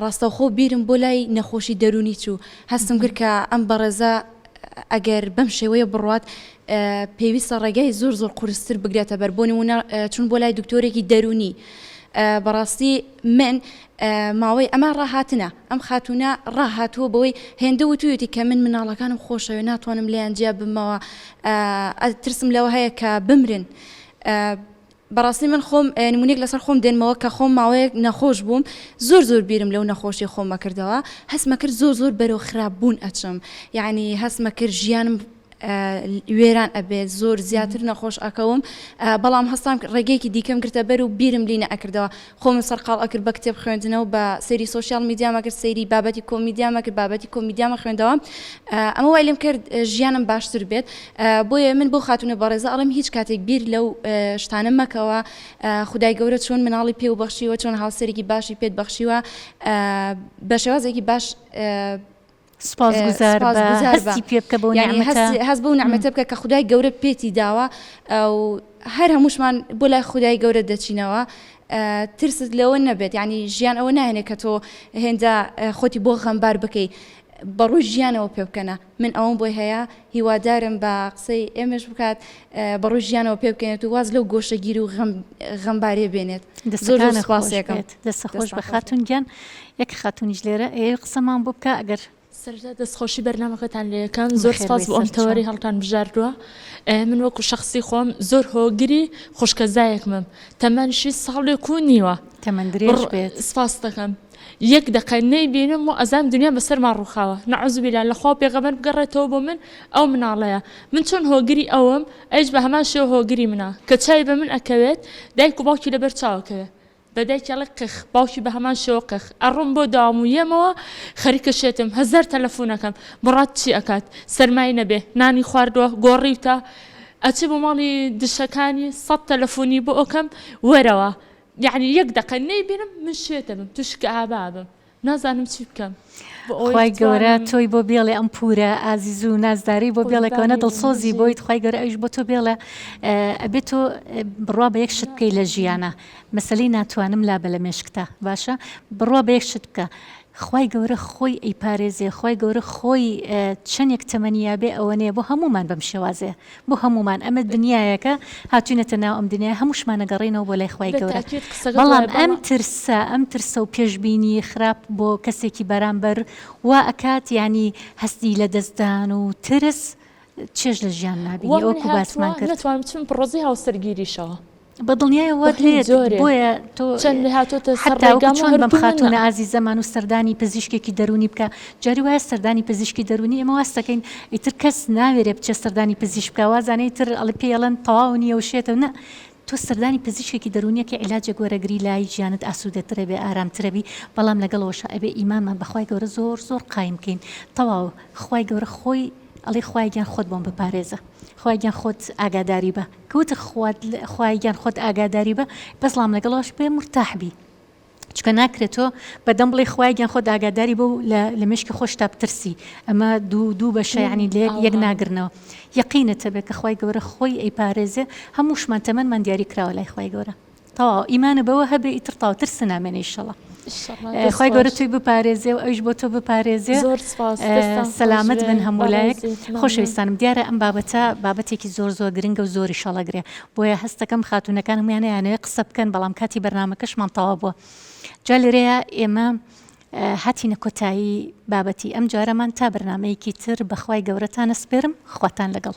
ڕاستەوخۆ بیرم بۆ لای نەخۆشی دەروونی چوو هەستم کرد کە ئەم بەڕێزە ئەگەر بەم شێوەیە بڕوات پێویستە ڕێگای زۆر زۆر قورستر بگرێتە بەر بۆ نمونە چون بۆ لای دکتۆرێکی دەرونی بەڕاستی من ماوەی ئەمە ڕاهاتنە ئەم خاتونە ڕاهاتووە بەوەی هێندە وتویەتی کە من مناڵەکانم خۆشەوێ ناتوانم لێیان جیا بمەوە ترسم لەوە هەیە کە بمرن بەڕاستی من خۆم نمونەیەک لەسەر خۆم دێنمەوە کە خۆم ماوەیەک نەخۆش بووم زۆر زۆر بیرم لەو نەخۆشی خۆمە کردەوە هەستمە کرد زۆر زۆر بەرەو خراپ بوون ئەچم یعنی هەستمە کرد ژیانم وێران ئەبێت زۆر زیاتر نەخۆش ئەکەوم بەڵام هەستام ڕێگەیەکی دیکەم گرتە بەر و بیرم لی نەئەکردەوە خۆم سەرقاڵ ئەکرد بە کتێب خوێندنەوە بە سەیری social media م ئەکرد سەیری بابەتی کۆمیدیام ئەکرد بابەتی کۆمیدیامە خوێندەوە ئەمە وای لێم کرد ژیانم باشتر بێت بۆیە من بۆ خاتونە بەڕێزە ئەڵێم هیچ کاتێک بیر لەو شتانە مەکەوە خودای گەورە چۆن مناڵی پێ و بەخشیوە چۆن هاوسەرێکی باشی پێت بەخشیوە بە شێوازێکی باش سوپاسگوزار بە هەستی پێ بکە بەو نیعمەتە هەست بەو نیعمەتە بکە کە خودای گەورە پێتی داوە و هەر هەمووشمان بۆ لای خودای گەورە دەچینەوە ترست لەوە نەبێت یعنی ژیان ئەوە ناهێنێ کە تۆ هێندە خۆتی بۆ غەمبار بکەی بەڕووی ژیانەوە پێ بکەنە من ئەوەم بۆی هەیە هیوادارم بە قسەی ئێمەش بکات بەڕووی ژیانەوە پێ بکەنێت و واز لەو گۆشەگیر و غەمبارێ بێنێت زۆر زۆر سوپاسیەکەم دەستە خۆش بە خاتون گیان یەک خاتونیش لێرە ئەیەوێ قسەمان بۆ بکا ئەگەر سەرەتا دەستخۆشی بەرنامەکەتان لێ ئەکەم زۆر سپاس بۆ ئەم تەوەرەی هەڵتان بژاردووە من وەکو شەخسی خۆم زۆر هۆگری خوشکەزایەکمم تەمەنشی ساڵێک و نیوە تەمەن درێژ بێت سپاس دەکەم یەک دەقە نەیبینم و ئەزانم دنیا بەسەرما ڕووخاوە نەعوزو بیلا لە خوا و پێغەمبەر بگەڕێتەوە بۆ من ئەو مناڵەیە من چۆن هۆگری ئەوم ئەویش بە هەمان شێوە هۆگری منە کە چاوی بە من ئەکەوێت دایک و باوکی لەبەر چاو ئەکەوێ بە دایکی ئەڵێ قخ باوکی بە هەمان شێوە قخ ئەڕۆم بۆ داوام و یەمەوە خەریکە شێتم هەزار تەلەفونەکەم بڕات چی ئەکات سەرمای نەبێ نانی خواردوە گۆڕیوتە. ئەچێ بۆ ماڵی دشەکانی سەت تەلەفۆنی بۆ ئەکەم وەرەوە یەعنی یەک دەقە نەیبینم من شێت ئەبم توشی کەئابە ئەبم نازانم چی بکەم بۆ ئەوەی خوای گەورە بتوانم تۆی بۆ بێڵێ ئەم پورە ئازیز و نازدارەی بۆ بێڵێ کەوەنە قوربانی بم دڵسۆزی بژی. بۆیت خوای گەورە ئەویش بۆ تۆ بێڵێ ئەبێ تۆ بڕوا بە یەک شت بکەی لە ژیانا مەسەلەی ناتوانم لابە لە مێشکتا باشە بڕوا بە یەک شت بکە خوای گەورە خۆی ئەیپارێزێ خوای گەورە خۆی چەنێک تەمەنی یابێ ئەوەنەیە بۆ هەموومان بەم شێوازەیە بۆ هەموومان ئەمە دنیایەکە هاتوینەتە ناو ئەم دنیای هەمووشمان ئەگەڕێینەوە بۆ لای خوای گەورە بەتاکید قسەکەت بەڵام وایە ئەم بەڵام. ترسە ئەم ترسە و پێشبینی خراپ بۆ کەسێکی بەرامبەر وا ئەکات یانی هەستی لەدەستدان و ترس چێژ لە ژیان نابینی وام وەکو لێ هاتووە باسمان کرد. نەتوانم بچم پڕۆزەی هاوسەرگیریشەوە. بە دڵنیایەوە وات بە هیچ لێت جۆرێ. بۆیە تۆ چەند لێ هاتۆتە سەر حەتا وەکو ڕێگام و چۆن بەم هەردوو من خاتوونە نا. ئازیزەمان و سەردانی پزیشکێکی دەروونی بکە جاری وایە سەردانی پزیشکی دەروونی ئێمە واز دەکەین ئیتر کەس ناوێرێ بچێ سەردانی پزیشک بکا وازانێ ئیتر ئەڵێ پێی ئەڵێن تەواو نییە و شێتە و نا تۆ سەردانی پزیشکێکی دەروونیەکەی عیلاجێک وەرەگری لای ژیانت ئاسوودەترە بێ ئارامترە بی بەڵام لەگەڵ ئەوەشا ئەبێ ئیمانمان بە خوای گەورە زۆر زۆر قایم کەین تەواو خوای گەورە خۆی ئەڵێ خوایە گیان خۆت بۆم بپارێزە خوایە گیان خۆت ئاگاداری بە کە وتت خوات خوایە گیان خۆت ئاگاداری بە بەس ڵام لەگەڵ ئەوەش بێ مورتاح بی چونکە ناکرێت تۆ بەدەم بڵێ خوایە گیان خۆت ئاگاداری بە و لە لە مێشکی خۆشتا بترسی ئەمە دوو دوو بەشە یعنی لە یەک یەک ئاوها. ناگرنەوە یەقینت هەبێ کە خوای گەورە خۆی ئەیپارێزێ هەمووشمان تەمەنمان دیاری کراوە لای خوای گەورە تەواو ئیمانە بەوە هەبێ ئیتر تاو ترس نامێنێ ئیشەڵا ئیشەڵا دەست خوای گەورە خۆش. تۆی بپارێزێ و ئەویش بۆ تۆ بپارێزێ زۆر سپاس دەستان خۆش سەلامەت بێ بن هەموو لایەک بەڕێزیت مەمنون. خۆشەویستانم دیارە ئەم بابەتە بابەتێکی زۆر زۆر گرنگە و زۆریش هەڵەگرێ بۆیە هەستەکەم خاتوونەکان هەموویان ئەیانەوێ قسە بکەن بەڵام کاتی بەرنامەکەشمان تەواو بووە جا لێرەیە ئێمە هاتینە کۆتایی بابەتی ئەم جارەمان تا بەرنامەیەکی تر بەخوای گەورەتان ئەسپێرم خواتان لەگەڵ.